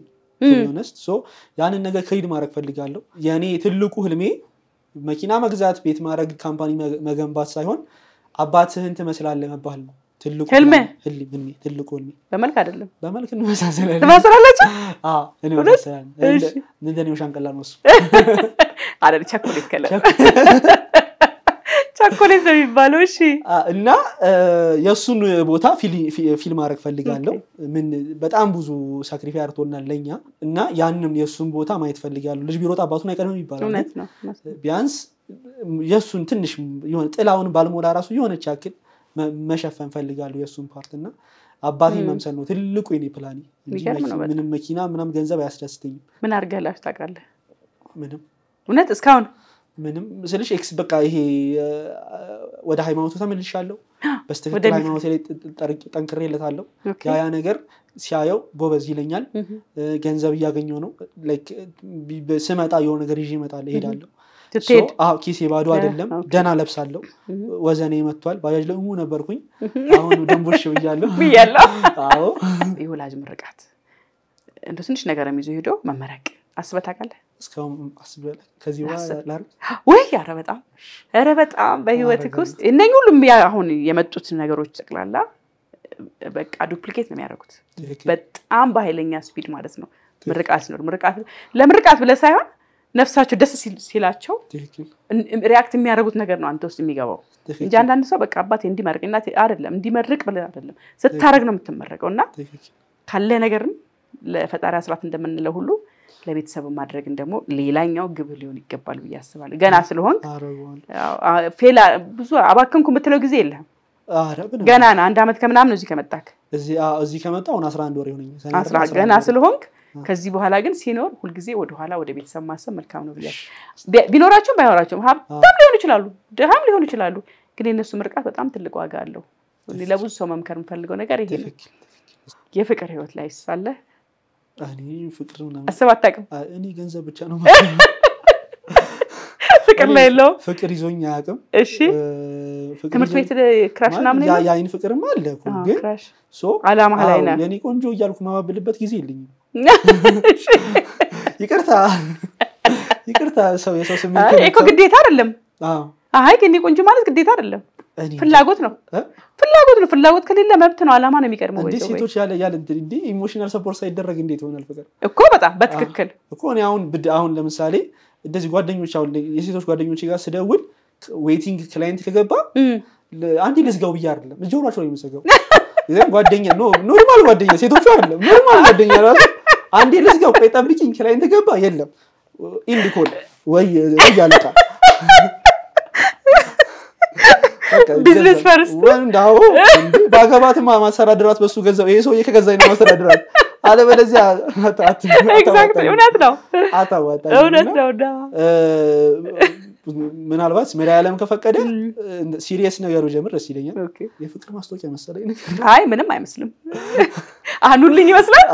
honest፣ so ያንን ነገር create ማድረግ ፈልጋለሁ። የእኔ ትልቁ ህልሜ መኪና መግዛት፣ ቤት ማድረግ፣ company መገንባት ሳይሆን አባትህን ትመስላለህ መባል ነው። ትልቁ ህልሜ ህልሜ ትልቁ ህልሜ። በመልክ አይደለም። በመልክ እንመሳሰላለን። ትመሳሰላላችሁ? አዎ እንመሳሰላለን። እንደኔ ሻንቀላ ነው እሱ። አይደል ቸኮሌት color ቸኮሌት ነው የሚባለው። እሺ እና የእሱን ቦታ fill ማድረግ ፈልጋለሁ። ምን በጣም ብዙ sacrifice አርቶናል ለኛ እና ያንም የእሱን ቦታ ማየት ፈልጋለሁ። ልጅ ቢሮጥ አባቱን አይቀድምም ይባላል። እውነት ነው። ቢያንስ የእሱን ትንሽ የሆነ ጥላውን ባልሞላ ራሱ የሆነች ያክል መሸፈን ፈልጋለሁ የእሱን part እና አባቴን መምሰል ነው ትልቁ የኔ ፕላኔ እንጂ ምንም መኪና ምናምን ገንዘብ አያስደስተኝም። ምን አድርገህላችሁ ታውቃለህ? ምንም። እውነት እስካሁን ምንም ስልሽ ex በቃ ይሄ ወደ ሃይማኖቱ ተመልሻለሁ። በስትክክል ሃይማኖቴ ላይ ጠንክሬለታለሁ። ያ ያ ነገር ሲያየው ጎበዝ ይለኛል። ገንዘብ እያገኘሁ ነው። ስመጣ የሆነ ነገር ይዤ እመጣለሁ፣ እሄዳለሁ። ኪሴ ባዶ አይደለም። ደህና ለብሳለሁ። ወዘኔ መጥቷል። ባጃጅ ላይ ነበርኩኝ። አሁን ደንቦሽ ብያለሁ ብያለሁ። አዎ የወላጅ ምርቃት እንደው ትንሽ ነገር ይዞ ሄዶ መመረቅ አስበህ ታውቃለህ? እስካሁን አስቤ አላውቅም። ከዚህ በኋላ ላድርግ ወይ? ኧረ በጣም ኧረ በጣም በህይወትህ ውስጥ እነኝህ ሁሉም አሁን የመጡት ነገሮች ጠቅላላ በቃ duplicate ነው የሚያደርጉት። በጣም በኃይለኛ speed ማለት ነው። ምርቃት ሲኖር ምርቃት ለምርቃት ብለህ ሳይሆን ነፍሳቸው ደስ ሲላቸው react የሚያደርጉት ነገር ነው አንተ ውስጥ የሚገባው እንጂ አንዳንድ ሰው በቃ አባቴ እንዲመርቅ እናቴ አይደለም እንዲመርቅ ብለህ አይደለም ስታረግ ነው የምትመረቀው። እና ካለ ነገርም ለፈጣሪ አስራት እንደምንለው ሁሉ ለቤተሰብ ማድረግን ደግሞ ሌላኛው ግብ ሊሆን ይገባል ብዬ አስባለሁ። ገና ስለሆንክ fail ብዙ አባከንኩ የምትለው ጊዜ የለህም። ገና ነህ። 1 ዓመት ከምናምን እዚህ ከመጣክ። እዚህ ከመጣሁ አሁን 11 ወር ይሆነኛል። ገና ስለሆንክ ከዚህ በኋላ ግን ሲኖር ሁልጊዜ ወደኋላ ወደ ቤተሰብ ማሰብ መልካም ነው ብዬ አስባለሁ። ቢኖራቸውም ባይኖራቸውም ሀብታም ሊሆኑ ይችላሉ፣ ድሃም ሊሆኑ ይችላሉ። ግን የእነሱ ምርቃት በጣም ትልቅ ዋጋ አለው። ለብዙ ሰው መምከር የምፈልገው ነገር ይሄ ነው። የፍቅር ህይወት ላይ ሳለህ እኔ ፍቅር ምናምን አስበህ አታውቅም? እኔ ገንዘብ ብቻ ነው። ፍቅር ላይ የለውም። ፍቅር ይዞኝ አያውቅም። እሺ ትምህርት ቤት crush ምናምን የለም? የአይን ፍቅርማ አለ እኮ ግን so አላማህ ላይ ነህ። የኔ ቆንጆ እያልኩ ማባብልበት ጊዜ የለኝም። ይቅርታ ይቅርታ፣ ሰው የሰው ስሜት እኮ ግዴታ አይደለም። አይ የኔ ቆንጆ ማለት ግዴታ አይደለም። ፍላጎት ነው። ፍላጎት ነው። ፍላጎት ከሌለ መብት ነው። አላማ ነው የሚቀድመው። እንዴ ሴቶች ያለ ያለ እንዴ emotional support ሳይደረግ እንዴት ይሆናል ፍቅር? እኮ በጣም በትክክል እኮ እኔ አሁን አሁን ለምሳሌ እንደዚህ ጓደኞች አሁን የሴቶች ጓደኞቼ ጋር ስደውል waiting client ከገባ አንዴ ልዝጋው ብዬ አይደለም ጆሯቸው ነው የሚዘጋው። ጓደኛ normal ጓደኛ ሴቶቹ አይደለም normal ጓደኛ ራሱ አንዴ ልዝጋው ቆይ ጠብቂኝ client ገባ የለም end call ወይ ወይ አለቃ business first ወንድ አዎ ባገባትማ ማስተዳድራት በሱ ገንዘብ ይሄ ሰውዬ ከገዛኝ ነው ማስተዳድራት አለበለዚያ exactly እውነት ነው አታዋጣም እውነት ነው። ምናልባት መድኃኒዓለም ከፈቀደ serious ነገሩ ጀምር ደስ ይለኛል። የፍቅር ማስታወቂያ መሰለኝ። አይ ምንም አይመስልም። አኑልኝ ይመስላል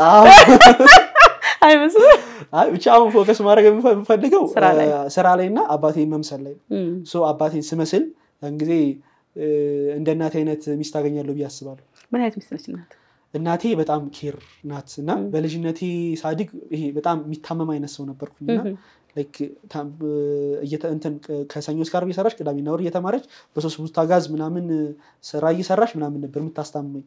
አይመስልም። አይ ብቻ አሁን focus ማድረግ የምፈልገው ስራ ላይ እና አባቴን መምሰል ላይ ነው። so አባቴን ስመስል ያን ጊዜ እንደ እናቴ አይነት ሚስት አገኛለሁ ብዬ አስባለሁ። ምን አይነት ሚስት ነች እናት? እናቴ በጣም care ናት እና በልጅነቴ ሳድግ ይሄ በጣም የሚታመም አይነት ሰው ነበርኩኝ እና እንትን ከሰኞ እስከ ዓርብ እየሰራች ቅዳሜና እሑድ እየተማረች በሶስት ቡታ ጋዝ ምናምን ስራ እየሰራች ምናምን ነበር የምታስታምመኝ።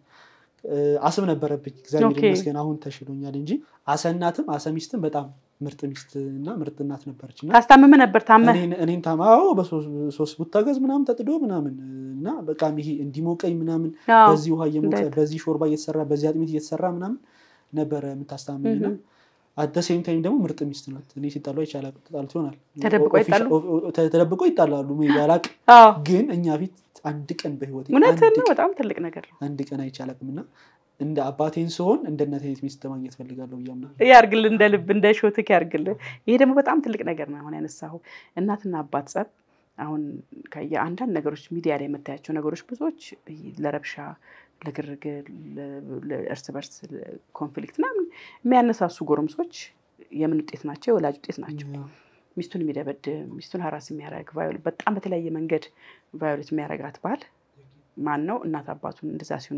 አስም ነበረብኝ፣ እግዚአብሔር ይመስገን አሁን ተሽሎኛል እንጂ አሰ እናትም አሰ ሚስትም በጣም ምርጥ ሚስት እና ምርጥ እናት ነበረች። ታስታምም ነበር? ታመህ? እኔን ታማው በሶስት ቡታ ጋዝ ምናምን ተጥዶ ምናምን እና በቃ ይሄ እንዲሞቀኝ ምናምን በዚህ ውሃ እየሞቀ በዚህ ሾርባ እየተሰራ በዚህ አጥሚት እየተሰራ ምናምን ነበረ የምታስታምመኝ። እና at the same time ደግሞ ምርጥ ሚስት ናት። እኔ ሲጣሉ አይቻልም፣ ተጣልቶ ይሆናል፣ ተደብቆ ይጣላሉ አላውቅም፣ ግን እኛ ፊት አንድ ቀን በህይወቴ እውነትህን ነው፣ በጣም ትልቅ ነገር ነው። አንድ ቀን አይቻልም። እና እንደ አባቴን ስሆን እንደ እናቴ አይነት ሚስት ማግኘት ፈልጋለሁ ብዬ አምናለሁ። ያርግልህ፣ እንደ ልብ እንደ ሾትክ ያርግልህ። ይሄ ደግሞ በጣም ትልቅ ነገር ነው። አሁን ያነሳኸው እናትና አባት ጸብ፣ አሁን የአንዳንድ ነገሮች ሚዲያ ላይ የምታያቸው ነገሮች ብዙዎች ለረብሻ፣ ለግርግር፣ እርስ በርስ conflict ምናምን የሚያነሳሱ ጎረምሶች የምን ውጤት ናቸው? የወላጅ ውጤት ናቸው። ሚስቱን የሚደበድብ፣ ሚስቱን harass የሚያደርግ፣ በጣም በተለያየ መንገድ violate የሚያደርጋት ባል ማን ነው? እናት አባቱን እንደዛ ሲሆኑ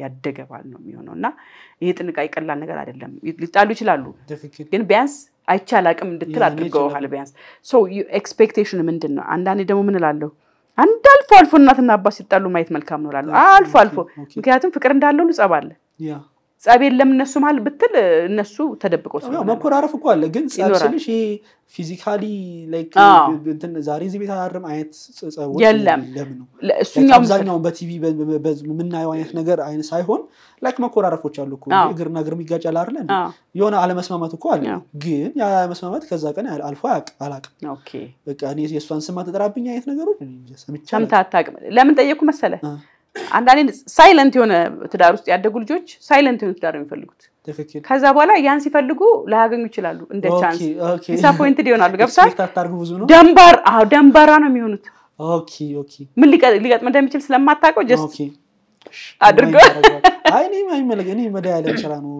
ያደገ ባል ነው የሚሆነው። እና ይሄ ጥንቃቄ ቀላል ነገር አይደለም። ሊጣሉ ይችላሉ፣ ግን ቢያንስ አይቻል አቅም እንድትል አድርገውሃል። ቢያንስ expectation ምንድን ነው? አንዳንዴ ደግሞ ምን እላለሁ፣ አንድ አልፎ አልፎ እናትና አባት ሲጣሉ ማየት መልካም ነው እላለሁ። አልፎ አልፎ፣ ምክንያቱም ፍቅር እንዳለ ሁሉ ጸብ አለ። ጸብ የለም እነሱ መሀል ብትል እነሱ ተደብቀው ስለሆነ መኮራረፍ እኮ አለ። ግን ጸብ ስልሽ ይሄ physically like ዛሬ እዚህ ቤት አላድርም አይነት ጸቦች የለም ነው። አብዛኛውን በቲቪ የምናየው አይነት ነገር አይነት ሳይሆን like መኮራረፎች አሉ እኮ፣ እግርና እግር የሚጋጫል አይደለ? የሆነ አለመስማማት እኮ አለ። ግን ያ አለመስማማት ከዛ ቀን አልፎ አላውቅም። በቃ እኔ የእሷን ስም አትጥራብኝ አይነት ነገሮች ሰምተህ አታውቅም። ለምን ጠየቅኩ መሰለህ? አንዳንዴ silent የሆነ ትዳር ውስጥ ያደጉ ልጆች silent የሆነ ትዳር ነው የሚፈልጉት። ከዛ በኋላ ያን ሲፈልጉ ላያገኙ ይችላሉ። እንደ chance disappointed ይሆናሉ። ገብቶሃል? ደንባራ ነው የሚሆኑት። ምን ሊገጥም እንደሚችል ስለማታውቀው just አድርገው። አይ እኔ መድኃኒዓለም ስራ ነው።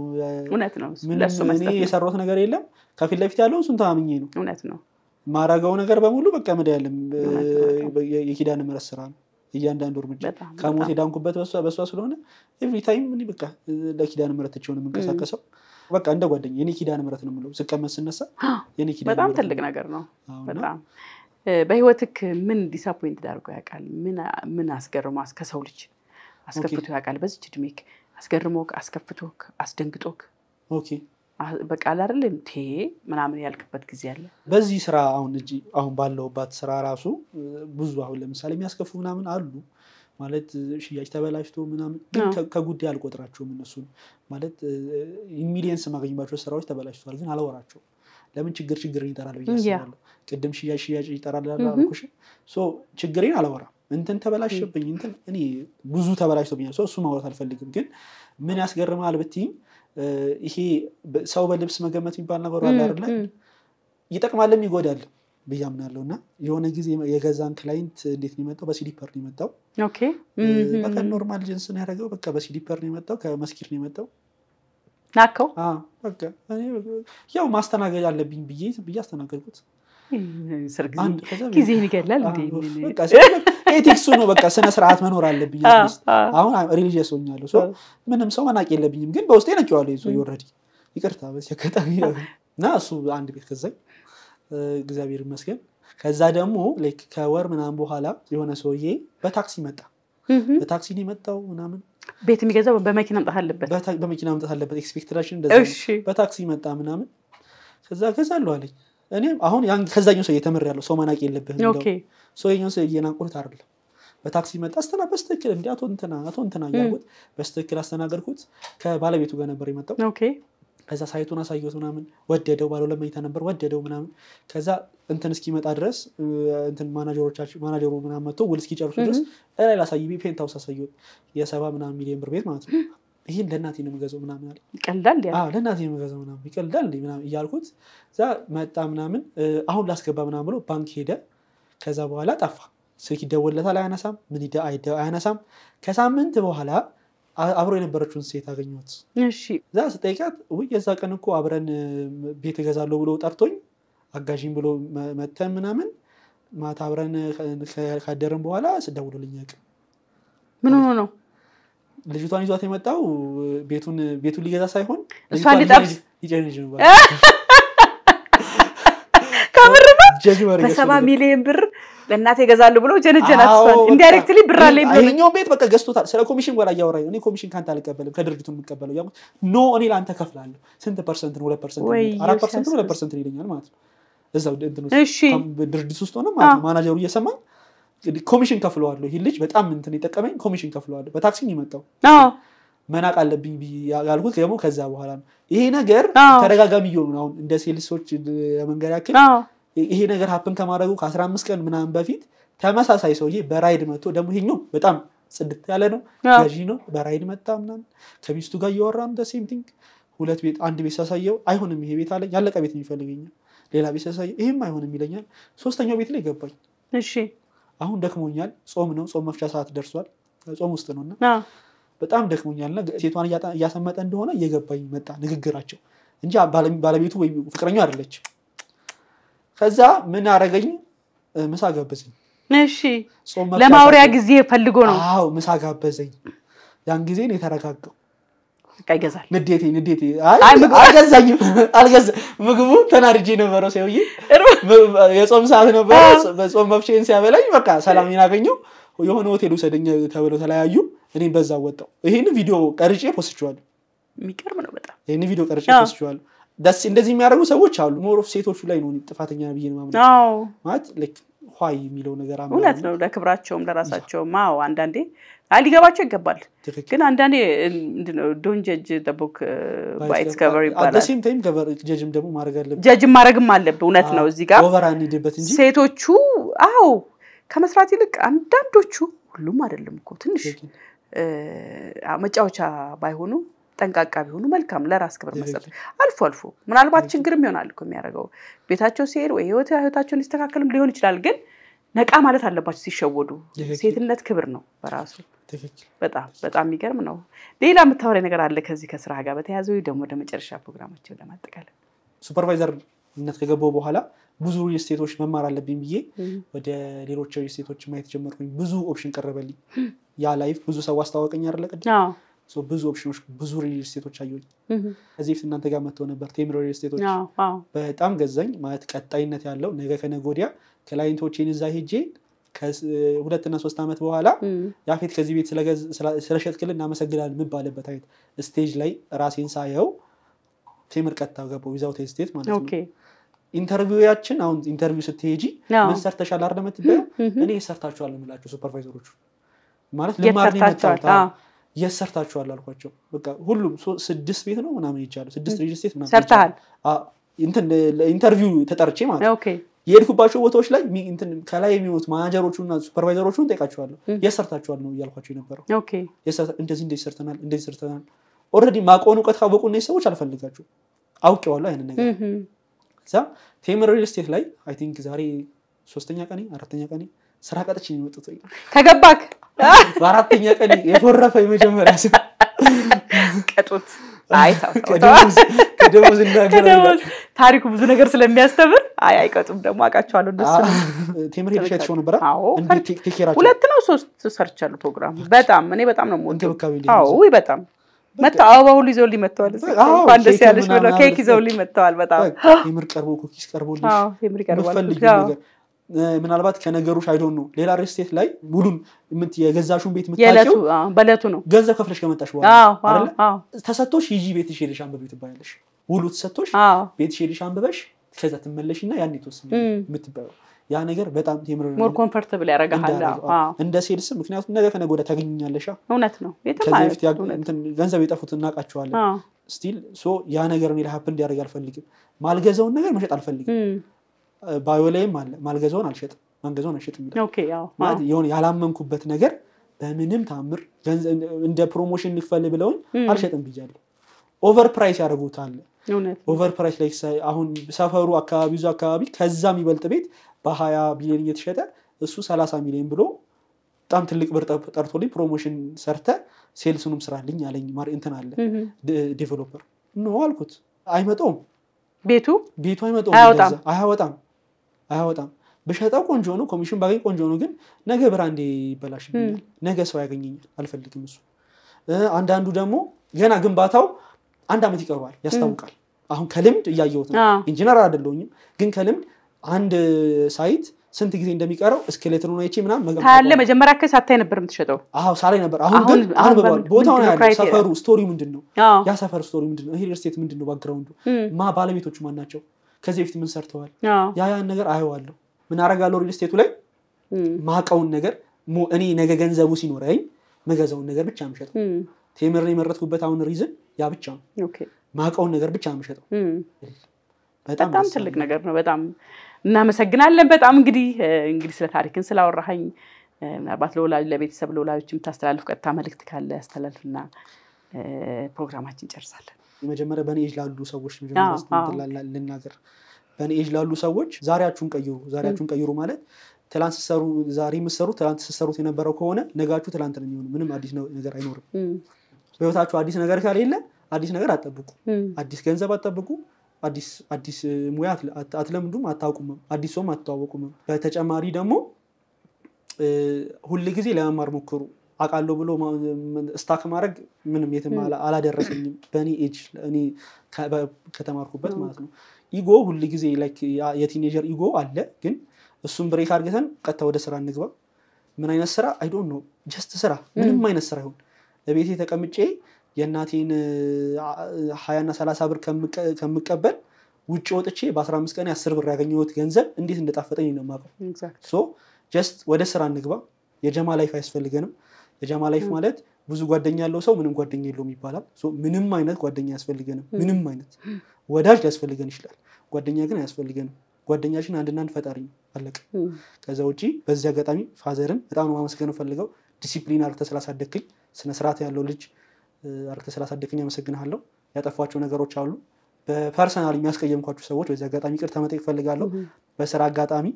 እውነት ነው። ለእሱ መስጠት የሰራሁት ነገር የለም። ከፊት ለፊት ያለውን እሱን ተማምኜ ነው። እውነት ነው። ማረገው ነገር በሙሉ በቃ መድኃኒዓለም የኪዳነ ምሕረት ስራ ነው። እያንዳንዱ እርምጃ ከሞት የዳንኩበት በሷ ስለሆነ every time እኔ በቃ ለኪዳነ ምሕረት ትቼው ነው የምንቀሳቀሰው። በቃ እንደ ጓደኛ የኔ ኪዳነ ምሕረት ነው የምለው። ስቀመጥ ስነሳ የኔ ኪዳነ በጣም ትልቅ ነገር ነው። በጣም በህይወትክ ምን disappoint አድርጎ ያውቃል? ምን አስገርሞ ከሰው ልጅ አስከፍቶ ያውቃል? በዚች እድሜክ አስገርሞክ፣ አስከፍቶክ፣ አስደንግጦክ በቃ አይደል እንዴ ምናምን ያልክበት ጊዜ አለ? በዚህ ስራ አሁን አሁን ባለሁባት ስራ ራሱ ብዙ አሁን ለምሳሌ የሚያስከፉ ምናምን አሉ። ማለት ሽያጭ ተበላሽቶ ምናምን፣ ግን ከጉዳይ አልቆጥራቸውም እነሱን። ማለት millions የማገኝባቸው ስራዎች ተበላሽተዋል፣ ግን አላወራቸውም። ለምን ችግር ችግርን ይጠራል ብዬ አስባለሁ። ቅድም ሽያጭ ሽያጭ ይጠራል አልኩሽ። ችግሬን አላወራም። እንትን ተበላሸብኝ፣ እንትን እኔ ብዙ ተበላሽቶብኛል፣ እሱ ማውራት አልፈልግም። ግን ምን ያስገርማል ብትይኝ፣ ይሄ ሰው በልብስ መገመት የሚባል ነገር አለ አይደለ? ይጠቅማልም ይጎዳል ብዬ አምናለሁ። እና የሆነ ጊዜ የገዛን client እንዴት ነው የመጣው? በ slipper ነው የመጣው። በቃ normal ጅንስ ነው ያደረገው። በቃ በ slipper ነው የመጣው። ከመስጊድ ነው የመጣው። ናከው። በቃ ያው ማስተናገድ አለብኝ ብዬ ብዬ አስተናገድኩት። ጊዜን ይገላል። ethics ኡ ነው በቃ ስነ ስርዓት መኖር አለብኝ። አሁን religious ሆኛለሁ። ምንም ሰው መናቅ የለብኝም፣ ግን በውስጤ ነቄዋለሁ። ይዞ already ይቅርታ በዚህ አጋጣሚ እና እሱ አንድ ቤት ገዛኝ፣ እግዚአብሔር ይመስገን። ከዛ ደግሞ ከወር ምናምን በኋላ የሆነ ሰውዬ በታክሲ መጣ። በታክሲ ነው የመጣው ምናምን። ቤት የሚገዛው በመኪና መምጣት አለበት፣ በመኪና መምጣት አለበት። expectation ኣችን እንደዛ። በታክሲ መጣ ምናምን። ከዛ ገዛለሁ አለኝ። እኔም አሁን ከዛኛው ሰውዬ ተምሬያለሁ። ሰው መናቅ የለብህም። ሰውዬው ሰው እየናቁት አይደለም። በታክሲ መጣ። አስተና በስትክክል እንዲ አቶ እንትና አቶ እንትና እያልኩት በስትክክል አስተናገድኩት። ከባለቤቱ ጋር ነበር የመጣው። ከዛ site ኡን አሳየሁት ምናምን፣ ወደደው። ባለ ሁለት መኝታ ነበር፣ ወደደው ምናምን። ከዛ እንትን እስኪመጣ ድረስ እንትን ማናጀሩ ምናምን መጥቶ ውል እስኪጨርሱ ድረስ ላይ ላሳይ penthouse አሳየሁት። የ70 ምናምን ሚሊዮን ብር ቤት ማለት ነው። ይህን ለእናቴ ነው የምገዛው ምናምን አለ። ይቀልዳል፣ ለእናቴ ነው የምገዛው ምናምን ይቀልዳል እንዴ ምናምን እያልኩት እዛ መጣ ምናምን። አሁን ላስገባ ምናምን ብሎ ባንክ ሄደ። ከዛ በኋላ ጠፋ። ስልክ ይደወልለታል፣ አያነሳም። ምን አያነሳም። ከሳምንት በኋላ አብሮ የነበረችውን ሴት አገኘሁት። እዛ ስጠይቃት ውይ የዛ ቀን እኮ አብረን ቤት እገዛለሁ ብሎ ጠርቶኝ አጋዥኝ ብሎ መተን ምናምን ማታ አብረን ካደረን በኋላ ስደውሎልኝ አያውቅም። ምን ሆኖ ነው? ልጅቷን ይዟት የመጣው ቤቱን ሊገዛ ሳይሆን እሷን ሊጠብስ ይጨንጅ ነው። ከምር ነው። በ70 ሚሊዮን ብር ለእናቴ እገዛለሁ ብሎ ጀነጀናት። እሷን indirectly ብር አለኝ ብሎ ይሄኛውን ቤት በቃ ገዝቶታል። ስለ ኮሚሽን ወላ እያወራኝ እኔ ኮሚሽን ካንተ አልቀበልም ከድርጅቱ የምቀበለው እያልኩት no እኔ ለአንተ ከፍላለሁ። ስንት percent ነው? 2% 4% ነው 2% ይለኛል ማለት ነው። እዛው ድርጅት ውስጥ ሆነ ማለት ነው። ማናጀሩ እየሰማኝ ኮሚሽን ከፍለዋለሁ። ይህ ልጅ በጣም እንትን የጠቀመኝ ኮሚሽን ከፍለዋለሁ። በታክሲ ነው የመጣው። መናቅ አለብኝ ያልኩት ደግሞ ከዛ በኋላ ነው። ይሄ ነገር ተደጋጋሚ እየሆኑ ነው። አሁን እንደ sales ኦች ለመንገር ያክል ይሄ ነገር happen ከማድረጉ ከ15 ቀን ምናምን በፊት ተመሳሳይ ሰውዬ በራይድ መጥቶ ደግሞ ይሄኛው በጣም ጽድት ያለ ነው፣ ገዢ ነው። በራይድ መጣ ምናምን ከሚስቱ ጋር እያወራ ነው። same thing ሁለት ቤት አንድ ቤት ሳሳየው አይሆንም ይሄ ቤት አለኝ፣ ያለቀ ቤት ነው የሚፈልገኛል። ሌላ ቤት ሳሳየው ይሄም አይሆንም ይለኛል። ሶስተኛው ቤት ላይ ገባኝ። እሺ አሁን ደክሞኛል፣ ጾም ነው፣ ጾም መፍቻ ሰዓት ደርሷል፣ ጾም ውስጥ ነውና በጣም ደክሞኛልና ሴቷን እያሰመጠ እንደሆነ እየገባኝ መጣ ንግግራቸው እንጂ ባለቤቱ ወይ ፍቅረኛው አይደለችም። ከዛ ምን አረገኝ? ምሳ ጋበዘኝ። እሺ ለማውሪያ ጊዜ ፈልጎ ነው። አዎ ምሳ ጋበዘኝ። ያን ጊዜ ነው የተረጋጋው። በቃ ይገዛል። ንዴቴ አልገዛኝም። ምግቡ ተናድጄ ነበረው ሰውዬ። የጾም ሰዓት ነበረ። በጾም መፍቼን ሲያበላኝ በቃ ሰላሜን አገኘው። የሆነ ሆቴል ውሰደኝ ተብለው ተለያዩ። እኔም በዛ ወጣው። ይሄን ቪዲዮ ቀርጬ ፖስትቼዋለሁ። የሚገርም ነው በጣም። ይሄን ቪዲዮ ቀርጬ ፖስትቼዋለሁ። ደስ እንደዚህ የሚያደርጉ ሰዎች አሉ። more of ሴቶቹ ላይ ነው ጥፋተኛ ብዬ ነው የማምነው። ማለት like why የሚለው ነገር እውነት ነው። ለክብራቸውም ለራሳቸውም። አዎ አንዳንዴ ሊገባቸው ይገባል። ግን አንዳንዴ don't judge the book by its cover ይባላል። at same time judge ም ደግሞ ማድረግ አለብህ። ጀጅም ማድረግም አለብህ። እውነት ነው። እዚህ ጋር over አንሂድበት እንጂ ሴቶቹ አዎ ከመስራት ይልቅ አንዳንዶቹ፣ ሁሉም አይደለም እኮ ትንሽ መጫወቻ ባይሆኑ ጠንቃቃ ቢሆኑ መልካም። ለራስ ክብር መስጠት አልፎ አልፎ ምናልባት ችግርም ይሆናል እኮ የሚያደርገው ቤታቸው ሲሄድ ወይ ህይወታቸውን ሊስተካከልም ሊሆን ይችላል። ግን ነቃ ማለት አለባቸው ሲሸወዱ። ሴትነት ክብር ነው በራሱ። በጣም በጣም የሚገርም ነው። ሌላ የምታወራኝ ነገር አለ ከዚህ ከስራ ጋር በተያያዘ ወይ ደግሞ ወደ መጨረሻ ፕሮግራማችን ለማጠቃለል? supervisor ነት ከገባሁ በኋላ ብዙ real estate ኦች መማር አለብኝ ብዬ ወደ ሌሎች real estate ኦች ማየት ጀመርኩኝ። ብዙ option ቀረበልኝ። ያ live ብዙ ሰው አስታወቀኝ አይደለ ቅድም። ብዙ ኦፕሽኖች ብዙ real estate ኦች አየሁኝ። ከዚህ በፊት እናንተ ጋር መጥተው ነበር ቴምር real estate ኦች። በጣም ገዛኝ። ማለት ቀጣይነት ያለው ነገ ከነገ ወዲያ client ኦቼን እዛ ሄጄ ከ2 እና 3 ዓመት በኋላ ያፌት ከዚህ ቤት ስለሸጥክልን እናመሰግናለን የምባልበት አይነት stage ላይ ራሴን ሳየው ቴምር ቀጥታ ገባሁ without hesitate ማለት ነው። interview ያችን አሁን interview ስትሄጂ ምን ሰርተሻል አይደል የምትባይው? እኔ ሰርታችኋል የምላቸው supervisor ኦቹ ማለት ልማር ነው የመጣሁት። የት ሰርታችኋል አልኳቸው። በቃ ሁሉም 6 ቤት ነው ምናምን ይቻላል 6 real estate ምናምን ሰርተሃል። እንትን interview ተጠርቼ ማለት ነው። የሄድኩባቸው ቦታዎች ላይ እንትን ከላይ የሚሆኑት manager ኦቹና supervisor ኦቹን ጠይቃቸዋለሁ። የት ሰርታችኋል ነው እያልኳቸው የነበረው። እንደዚህ እንደዚህ ሰርተናል፣ እንደዚህ ሰርተናል። already ማቆን እውቀት ካወቁ እነዚህ ሰዎች አልፈልጋቸውም፣ አውቄዋለሁ አይነት ነገር። ከዛ ቴምር real estate ላይ I think ዛሬ 3ኛ ቀኔ 4ኛ ቀኔ ስራ ቀጥቼ ነው የመጡት። ከገባክ በ4ኛ ቀን የፎረፈ የመጀመሪያ ስራ ቀጡት። አይ ከደሞዝ እንዳገረ ታሪኩ ብዙ ነገር ስለሚያስተምር አይ አይቀጡም። ደግሞ አውቃቸዋለሁ እንደሱ። ቴምር ሄደሽ አይተሽው ነበር? እንዴት take care ኣቸው 2 ነው 3 ሰርቻለሁ ፕሮግራም። በጣም እኔ በጣም ነው የምወደው። አዎ በጣም መጣ አበባ ሁሉ ይዘውልኝ መጥተዋል። እንኳን ደስ ያለሽ ብለው ኬክ ይዘውልኝ መጥተዋል። በጣም ቴምር ቀርቦ cookies ቀርቦልሽ ቴምር ይቀርባል። የምትፈልጊው ነገር ምናልባት ከነገሩሽ I don't know ሌላ real estate ላይ ሙሉን የገዛሹን ቤት የምታውቂው በለቱ ነው። ገንዘብ ከፍለሽ ከመጣሽ በኋላ አይደለ? ተሰጥቶሽ ሂጂ ቤትሽ ሄደሽ አንብቢ ትባያለሽ። ውሉ ተሰጥቶሽ ቤትሽ ሄደሽ አንብበሽ ከዛ ትመለሽና ያን የተወሰነ የምትባየው ያ ነገር በጣም ቴምር more comfortable ያደርግሃል እንደ sales። ምክንያቱም ነገ ከነገ ወዲያ ታገኛለሽ። እውነት ነው። ገንዘብ የጠፉት እናውቃቸዋለን። still so ያ ነገር እኔ happen እንዲያደርግ አልፈልግም። ማልገዛውን ነገር መሸጥ አልፈልግም። bio ላይም አለ ማልገዛውን አልሸጥም፣ ማንገዛውን አልሸጥም ማለት የሆነ ያላመንኩበት ነገር በምንም ታምር እንደ promotion ልክፈል ብለውኝ አልሸጥም ብያለሁ። over price ያደርጉታል። over price ላይ አሁን ሰፈሩ አካባቢ ብዙ አካባቢ ከዛ የሚበልጥ ቤት በ20 ቢሊዮን እየተሸጠ እሱ 30 ሚሊዮን ብሎ በጣም ትልቅ ብር ጠርቶልኝ promotion ሰርተ sales ኡንም ስራልኝ አለኝ። እንትን አለ developer no አልኩት። አይመጣውም ቤቱ አይመጣውም፣ አያወጣም። ብሸጠው ቆንጆ ነው፣ ኮሚሽን ባገኝ ቆንጆ ነው። ግን ነገ brand ኤ ይበላሽብኛል፣ ነገ ሰው ያገኘኛል፣ አልፈልግም። እሱ አንዳንዱ ደግሞ ገና ግንባታው አንድ ዓመት ይቀረዋል ያስታውቃል። አሁን ከልምድ እያየሁት ነው። ኢንጂነር አይደለሁኝም፣ ግን ከልምድ አንድ site ስንት ጊዜ እንደሚቀረው skeleton ኡን አይቼ ምናምን ታያለህ። መጀመሪያ እኮ ሳታይ ነበር የምትሸጠው። አዎ ሳላይ ነበር። አሁን ግን አንብበዋል። ቦታው ነው ያለው። ሰፈሩ story ው ምንድን ነው? ያ ሰፈር story ምንድን ነው? ይሄ real estate ምንድን ነው? background ኡ ማ ባለቤቶቹ ማን ናቸው? ከዚህ በፊት ምን ሰርተዋል? ያን ነገር አየዋለሁ። ምን አደርጋለሁ? real estate ኡ ላይ ማቀውን ነገር እኔ ነገ ገንዘቡ ሲኖረኝ መገዛውን ነገር ብቻ የምሸጠው። ቴምርን የመረጥኩበት አሁን reason ያ ብቻ ነው። ማቀውን ነገር ብቻ የምሸጠው። በጣም ትልቅ ነገር ነው። በጣም እናመሰግናለን። በጣም እንግዲህ ስለ ታሪክን ስላወራኸኝ ምናልባት ለወላጅ ለቤተሰብ ለወላጆች የምታስተላልፍ ቀጥታ መልእክት ካለ ያስተላልፍና ፕሮግራማችን እንጨርሳለን። መጀመሪያ በእኔ ኤጅ ላሉ ሰዎች ልናገር። በእኔ ኤጅ ላሉ ሰዎች ዛሬያችሁን ቀይሩ። ዛሬያችሁን ቀይሩ ማለት ትላንት ስትሰሩ ዛሬ የምትሰሩት ትላንት ስትሰሩት የነበረው ከሆነ ነጋችሁ ትላንት ነው የሚሆነው። ምንም አዲስ ነገር አይኖርም። በህይወታችሁ አዲስ ነገር ከሌለ አዲስ ነገር አትጠብቁ። አዲስ ገንዘብ አትጠብቁ። አዲስ ሙያ አትለምዱም፣ አታውቁምም፣ አዲስ ሰውም አትተዋወቁምም። በተጨማሪ ደግሞ ሁል ጊዜ ለመማር ሞክሩ። አውቃለሁ ብሎ stuck ማድረግ ምንም የትም አላደረሰኝም። በእኔ ኤጅ እኔ ከተማርኩበት ማለት ነው። ego ሁል ጊዜ የ teenager ego አለ፣ ግን እሱም break አድርገን ቀጥታ ወደ ስራ እንግባ። ምን አይነት ስራ I don't know፣ just ስራ፣ ምንም አይነት ስራ ይሁን። ቤቴ ተቀምጬ የእናቴን 20 እና 30 ብር ከምቀበል ውጭ ወጥቼ በ15 ቀን 10 ብር ያገኘሁት ገንዘብ እንዴት እንደጣፈጠኝ ነው የማውቀው። so just ወደ ስራ እንግባ። የጀማ life አያስፈልገንም። የጀማ life ማለት ብዙ ጓደኛ ያለው ሰው ምንም ጓደኛ የለውም ይባላል። ምንም አይነት ጓደኛ አያስፈልገንም። ምንም አይነት ወዳጅ ሊያስፈልገን ይችላል፣ ጓደኛ ግን አያስፈልገንም። ጓደኛችን አንድና አንድ ፈጣሪ ነው። አለቀ። ከዛ ውጪ በዚህ አጋጣሚ father ን በጣም ነው ማመስገን ፈልገው። ዲሲፕሊን አድርገህ ስላሳደግከኝ፣ ስነስርዓት ያለው ልጅ አድርገህ ስላሳደግከኝ አመሰግንሃለሁ። ያጠፏቸው ነገሮች አሉ። በ personal የሚያስቀየምኳቸው ሰዎች በዚህ አጋጣሚ ይቅርታ መጠየቅ እፈልጋለሁ። በስራ አጋጣሚ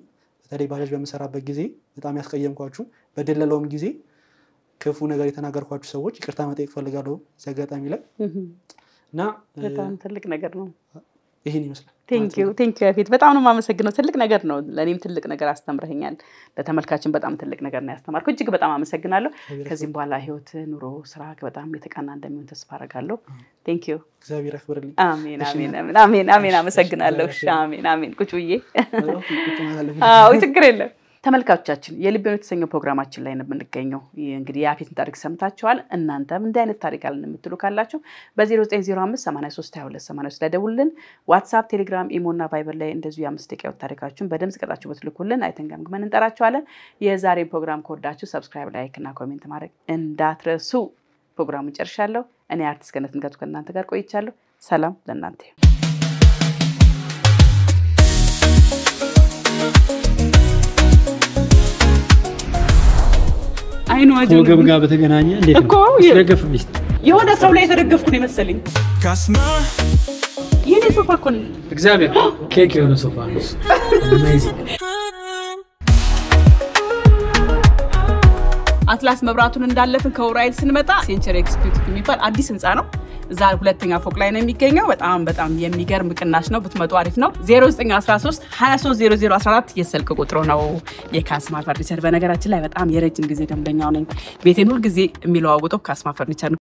በተለይ ባጃጅ በምሰራበት ጊዜ በጣም ያስቀየምኳችሁ፣ በደለለውም ጊዜ ክፉ ነገር የተናገርኳችሁ ሰዎች ይቅርታ መጠየቅ እፈልጋለሁ በዚህ አጋጣሚ ላይ እና በጣም ትልቅ ነገር ነው። ይሄን ይመስላል። thank you ያፌት፣ በጣም ነው የማመሰግነው። ትልቅ ነገር ነው። ለእኔም ትልቅ ነገር አስተምረኸኛል። ለተመልካችን በጣም ትልቅ ነገር ነው ያስተማርከው። እጅግ በጣም አመሰግናለሁ። ከዚህም በኋላ ህይወት፣ ኑሮ፣ ስራ በጣም የተቃና እንደሚሆን ተስፋ አደርጋለሁ። thank you። እግዚአብሔር ያክብርልኝ። አሜን አሜን አሜን አሜን። አመሰግናለሁ። አሜን አሜን። ቁጭ ብዬ አዎ፣ ችግር የለም። ተመልካቾቻችን የልቤ ነው የተሰኘው ፕሮግራማችን ላይ ነው የምንገኘው። እንግዲህ የያፌትን ታሪክ ሰምታችኋል። እናንተም እንዲህ አይነት ታሪክ አለን የምትሉ ካላችሁ በ0905 83 22 83 ላይ ደውሉልን። ዋትሳፕ፣ ቴሌግራም፣ ኢሞ እና ቫይበር ላይ እንደዚሁ የ5 ደቂቃ ታሪካችሁን በድምጽ ቀርጻችሁ ብትልኩልን አይተን ገምግመን እንጠራችኋለን። የዛሬን ፕሮግራም ከወዳችሁ subscribe፣ like እና comment ማድረግ እንዳትረሱ። ፕሮግራሙን ጨርሻለሁ። እኔ አርቲስት ገነት ንጋቱ ከእናንተ ጋር ቆይቻለሁ። ሰላም ለእናንተ። ከወገብ ጋር በተገናኘ እንዴት ነው? አስደገፍልሽ። የሆነ ሰው ላይ የተደገፍኩ ነው የመሰለኝ። የኔ ሶፋ እኮ ነው። እግዚአብሔር ኬክ የሆነ ሶፋ ነው። አትላስ መብራቱን እንዳለፍን ከኡራኤል ስንመጣ ሴንቸሪ ኤክስኪዩቲቭ የሚባል አዲስ ህንፃ ነው። እዛ ሁለተኛ ፎቅ ላይ ነው የሚገኘው። በጣም በጣም የሚገርም ቅናሽ ነው። ብትመጡ አሪፍ ነው። 0913 230014 የስልክ ቁጥሩ ነው። የካስማ ፈርኒቸር በነገራችን ላይ በጣም የረጅም ጊዜ ደንበኛው ነኝ። ቤቴን ሁልጊዜ የሚለዋውጠው ካስማ ፈርኒቸር ነው።